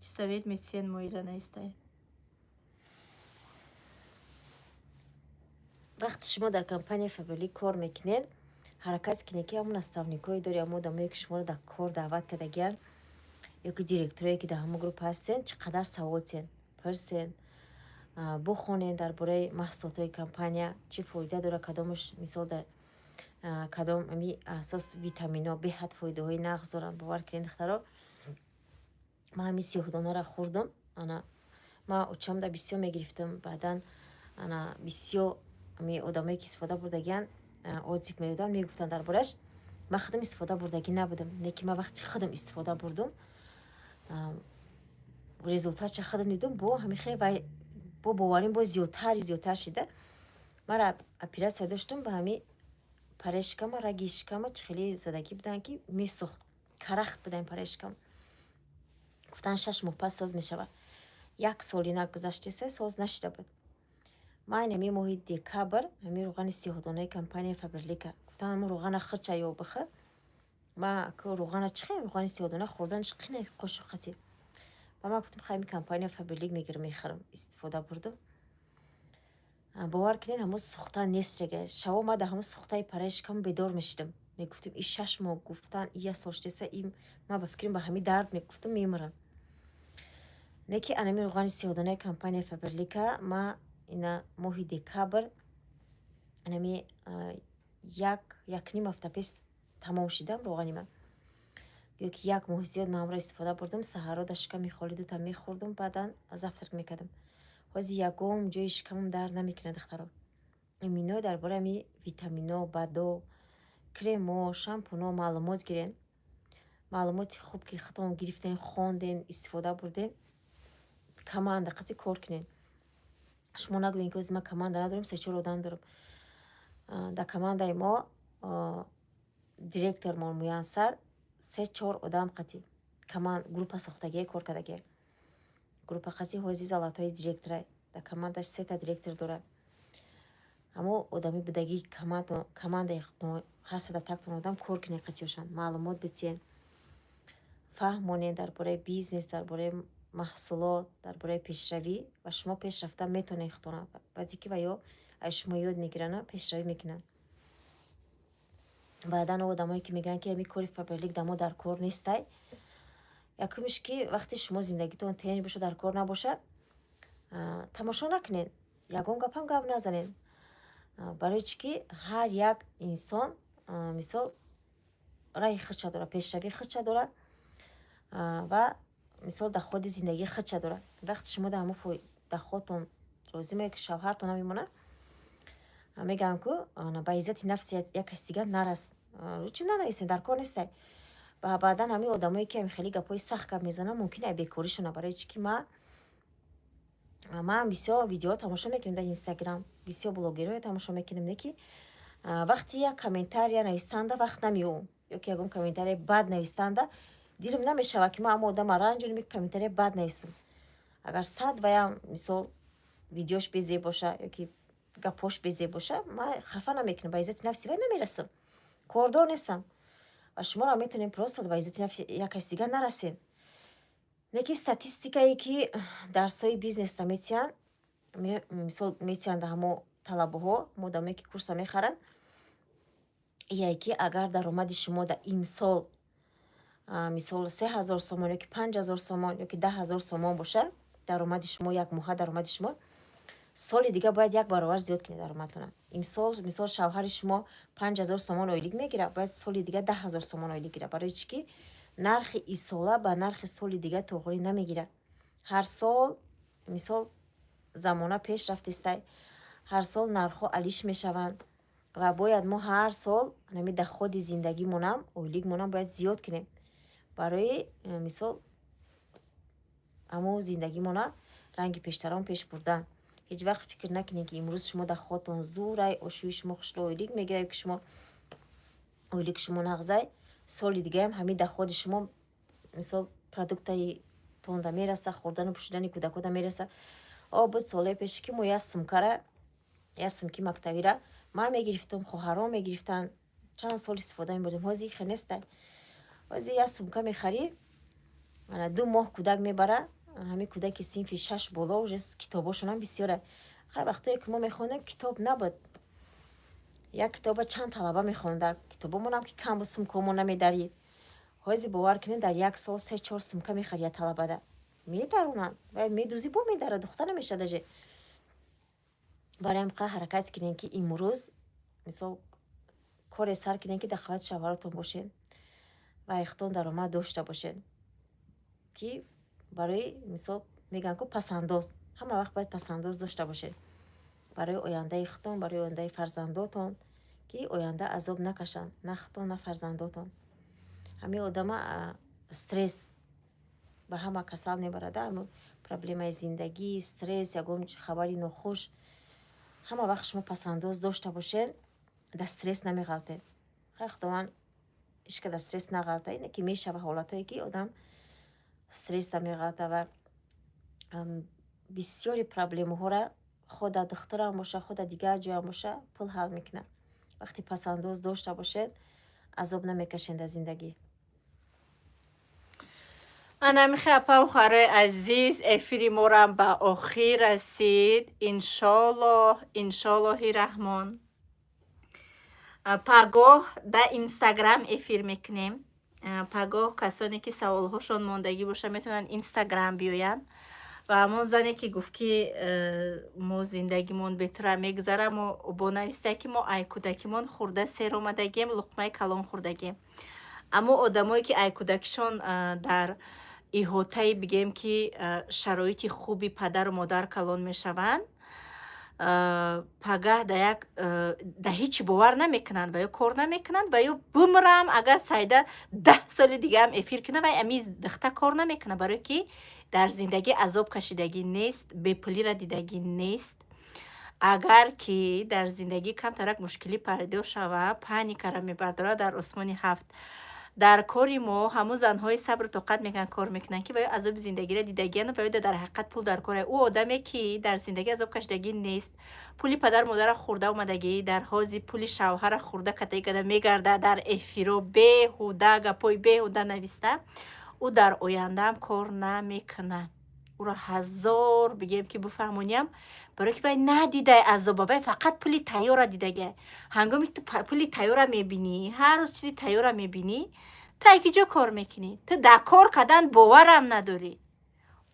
Чӣ совет метиҳен, Моҳира наистай? Вақте шумо дар компанияи Фаберлик кор мекунед, ҳаракат кунед, ки ҳамон наставникҳое дори, ҳамон одамое, ки шуморо дар кор даъват кардагиянд, ё ки директорое, ки дар ҳамон группа ҳастен, чӣ қадар савол тиҳен, пурсен, бухонен дар бораи маҳсулотҳои компания, чӣ фоида дорад кадомаш. Мисол, дар кадом ами асос витаминҳо беҳад фоидаҳои нағз доранд. Бовар кунед, духтаро, ман ҳамин сиёҳдонаро хӯрдам. Ана ман очамда бисёр мегирифтам, баъдан ана бисёр ами одамое, ки истифода бурдагиянд, отзыв медоданд, мегуфтанд дар борааш. Ман худам истифода бурдагӣ набудам, лекин ман вақти худам истифода бурдум, результатша худам дидум. Бо ҳамин хел бо боварим бо зиёдтари зиёдтар шида. Мара оператсия доштум, ба ҳами параи шикама, раги шикама чӣ хеле задагӣ буданд, ки месӯхт, карахт будам параи шикам. Гуфтанд, 6 моҳ пас соз мешавад. Як соли нагузаштеса, соз нашида буд. Ман ҳамин моҳи декабр ҳамин рӯғани сиёҳдонаи компанияи Фаберлика, гуфтам, ҳамин рӯғана хича ё бихӯ. Ма рӯғана чӣ хел, рӯғани сиёҳдона хӯрданаш қине, қошуқати. Ба ман гуфтам, хай, компания Фаберлик мегирам, мехӯрам. Истифода бурдум, бовар кунед, ҳамон сӯхта нест рега. Шаво ма дар ҳамон сӯхтаи параи шикам бедор мешидам. Мегуфтем, и 6 моҳ гуфтан, и як сол шудеса, и ман ба фикрам ба ҳамин дард, мегуфтам, мемирам. Не ки анами рӯғани сиёҳдонаи компанияи Фаберлика ма ина моҳи декабр, анами як якним ҳафта пеш тамом шидам рӯғани ман, ё ки як моҳ зиёд ман ҳамро истифода бурдам. Саҳаро дар шиками холӣ дута мехӯрдум, баъдан завтрак мекардам. Ҳозир ягон ҷои шикамам дард намекунад, духтаро. Имино дар бораи ҳами витамино, БАДо, кремо, шампуно маълумот гирен. Маълумоти хуб, ки худтон гирифтен, хонден, истифода бурден, команда қатӣ кор кунен. Шумо нагӯед, ки ҳозир ман команда надорам, се чор одам дорам. Дар командаи мо директормон Муянсар се чор одам қатӣ группа сохтагие, кор кардагие, группа қатӣ. Ҳозир золотой директора, дар командаш сета директор дорад. Ҳамо одами будагии командаи ҳаста, дар тактон одам кор кунед қатиёшон, маълумот битиҳен, фаҳмонед дар бораи бизнес, дар бораи маҳсулот, дар бораи пешравӣ, ва шумо пеш рафта метавонед худтона. Баъде ки ва ё аз шумо ёд мегиранд, пешравӣ мекунанд. Баъдан одамое, ки мегӯянд, ки ҳамин кори Фаберлик дар мо дар кор нестай, якумиш, ки вақте шумо зиндагитон тенҷ бошад, дар кор набошад, тамошо накунед, ягон гапам гап назанед. Барои чӣ ки ҳар як инсон, мисол, раҳи худша дорад, пешравии худша дорад ва, мисол, доходи зиндагии худша дорад. Вақте шумо дар ҳамон доходтон розӣ ме, ки шавҳартон намемонад, мегӯям, ку ба иззати нафси як каси дигар нарас, чӣ нанависем, дар кор нестай. Ва баъдан ҳамин одамое, ки хеле гапҳои сахт гап мезананд, мумкин ай бекоришона. Барои чӣ ки ман бисёр видеоҳо тамошо мекунем дар Инстаграм, бисёр блогерҳое тамошо мекунем, не ки вақти як комментария навистанда вақт намеёбам, ё ки ягон комментарияи бад навистанда дилам намешавад, ки ман ҳама одама ранҷонам, комментарияи бад нависам. Агар сад ваям, мисол, видеош безеб боша ё ки гапҳош безеб боша, ман хафа намекунам, ба иззати нафси вай намерасам, кордор нестам. Ва шуморо метавонем, просто ба иззати нафси як каси дигар нарасем. Лекин статистикае, ки дарсҳои бизнеста метиҳанд, мисол, метиҳанд ҳамо талабаҳо, одамое, ки курса мехаранд. Ие ки агар даромади шумо дар имсол, мисол, 3000 сомон ёки 5000 сомон ёки 10 000 сомон бошад, даромади шумо, як моҳа даромади шумо, соли дига бояд як баробар зиёд кунед даромадтона. Имсол, мисол, шавҳари шумо 5000 сомон ойлик мегирад, бояд соли дига 10 000 сомон ойлик гирад. Барои чӣ ки нархи исола ба нархи соли дига тоғрӣ намегирад. Ҳар сол, мисол, замона пеш рафтистай, ҳар сол нархҳо алиш мешаванд ва бояд мо ҳар сол ҳами доходи зиндагимонам, ойликмонам бояд зиёд кунем, барои мисол, ҳамо зиндагимона ранги пештарон пеш бурдан. Ҳеҷ вақт фикр накунед, ки имрӯз шумо доходтон зӯрай, ошӯи шумо хушрӯ ойлик мегирад ё ки шумо ойлики шумо нағзай, соли дигаам ҳамин доходи шумо, мисол, продуктаи тонда мераса, хӯрдану пӯшидани кӯдакода мераса. О, буд солҳои пеше, ки мо як сумкара, як сумки мактабира ман мегирифтам, хоҳарон мегирифтанд, чанд сол истифода мебурдем. Ҳозир хел нестай. Ҳозир як сумка мехарӣ, 2 моҳ кӯдак мебара. Ҳамин кӯдаки синфи шаш боло уже китобошонам бисёра. Хай, вақтое ки мо мехондем, китоб набуд, як китоба чанд талаба мехонда, китобомонам ки кам буд, сумкаомон намедарид. Ҳозир, бовар кунед, дар як сол се чор сумка мехари, як талабада медаронанд ва медӯзӣ, бо медара, духта намешад даже. Барои ҳам қа ҳаракат кунем, ки имрӯз, мисол, коре сар кунем, ки дар қавати шавҳаротон бошед ва ихтон даромад дошта бошед, ки барои мисол, мегӯянд ку, пасандоз, ҳама вақт бояд пасандоз дошта бошед барои ояндаи худтон, барои ояндаи фарзандотон, ки оянда азоб накашанд на худтон, на фарзандотон. Ҳамин одама стресс ба ҳама касал мебарад, проблемаи зиндагӣ, стресс, ягон хабари нохуш. Ҳама вақт шумо пасандоз дошта бошед, дар стресс намеғалтед. Хай, Худованд ҳечка дар стресс нағалта, ине ки мешава ҳолатҳое, ки одам стресс меғалта ва бисёри проблемаҳоро, хо дар духтурам боша, хо дар дигар ҷоям боша, пул ҳал мекунад. Вақте пасандоз дошта бошед, азоб намекашед дар зиндагӣ. Анамихе, апау, хоҳарои азиз, эфири морам ба охир расид. Иншоллоҳ, иншоллоҳи раҳмон, пагоҳ дар Инстаграм эфир мекунем. Пагоҳ касоне ки саволҳошон мондагӣ боша, метавонанд Инстаграм биёянд. Ва ҳамон зане ки гуфт, ки мо зиндагимон бетра мегузара, мо бо нависта, ки мо ай кӯдакимон хурда сер омадагием, луқмаи калон хӯрдагием. Аммо одамое ки ай кӯдакишон дар иҳотаи, бигем ки, шароити хуби падару модар калон мешаванд, пагаҳ да як да ҳечи бовар намекунанд ва ё кор намекунанд. Ва ё бумрам, агар Сайда 10 соли дигаам эфир кунад, вай ами духта кор намекунад, барое ки дар зиндагӣ азоб кашидагӣ нест, бепулиро дидагӣ нест. Агар ки дар зиндагӣ камтарак мушкилӣ пайдо шава, паникара мебардорад дар осмони ҳафт. Дар кори мо ҳамун занҳои сабру тоқат мекунанд, кор мекунанд, ки ва ё азоби зиндагиро дидагианд ва ё дар ҳақиқат пул дар кор. Ӯ одаме ки дар зиндагӣ азоб кашидагӣ нест, пули падару модарро хӯрда омадагӣ, дар ҳози пули шавҳара хӯрда катаи када мегарда, дар эфиро беҳуда гапҳои беҳуда нависта, ӯ дар ояндаам кор намекунад. Ӯро ҳазор бигем ки бифаҳмониям, барое ки вай надидай азоба, вай фақат пули тайёра дидагиа. Ҳангоме ки ту пули тайёра мебинӣ, ҳар рӯз чизи тайёра мебинӣ, ту ай ки ҷо кор мекунӣ? Ту дар кор кардан боварам надорӣ.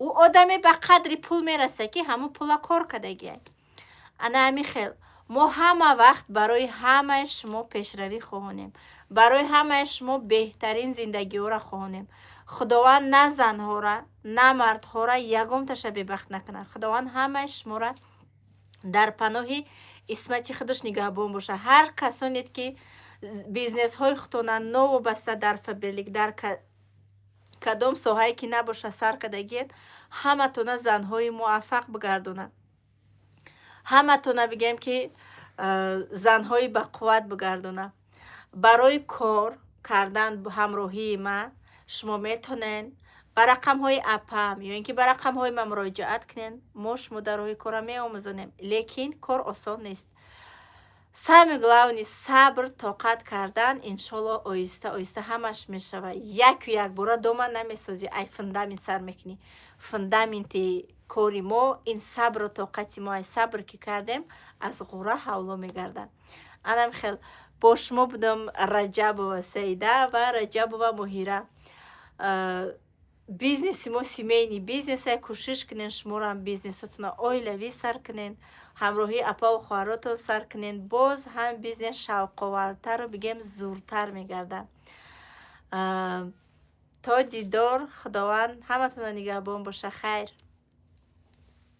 Ӯ одаме ба қадри пул мераса, ки ҳамун пула кор кардагиа. Ана ҳамин хел мо ҳама вақт барои ҳамаи шумо пешравӣ хоҳонем, барои ҳамаи шумо беҳтарин зиндагиҳоро хоҳонем. Худованд на занҳора, на мардҳора ягонташа бебахт накунад. Худованд ҳамаи шуморо дар паноҳи исмати худаш нигаҳбон бошад. Ҳар касоне ки бизнесҳои худтона новобаста дар Фаберлик, дар кадом соҳае ки набоша, сар кардагиед, ҳаматона занҳои муваффақ бигардонад, ҳаматона, бигем ки, занҳои бақувват бигардонад. Барои кор кардан ҳамроҳии ман шумо метонед ба рақамҳои апам ё ин ки ба рақамҳои ман муроҷиат кунед. Мо шумо дар роҳи корро меомӯзонем, лекин кор осон нест. Самое главное — сабр, тоқат кардан. Иншолло, оҳиста оҳиста ҳамаш мешавад. Яку якбора дома намесозӣ, ай фундамент сар мекунӣ. Фундаменти кори мо ин сабру тоқати мо. Ай сабр ки кардем, аз ғура ҳавло мегардад. Анам хел. Бо шумо будам Раҷабова Саида ва Раҷабова Моҳира. Бизнеси мо семейный бизнесе. Кӯшиш кунен, шуморо бизнесотона оилавӣ сар кунен, ҳамроҳии апаву хоҳаротон сар кунен. Боз ҳам бизнес шавқовартару, бигем, зуртар мегардад. То дидор, Худованд ҳаматонро нигаҳбон боша. Хайр.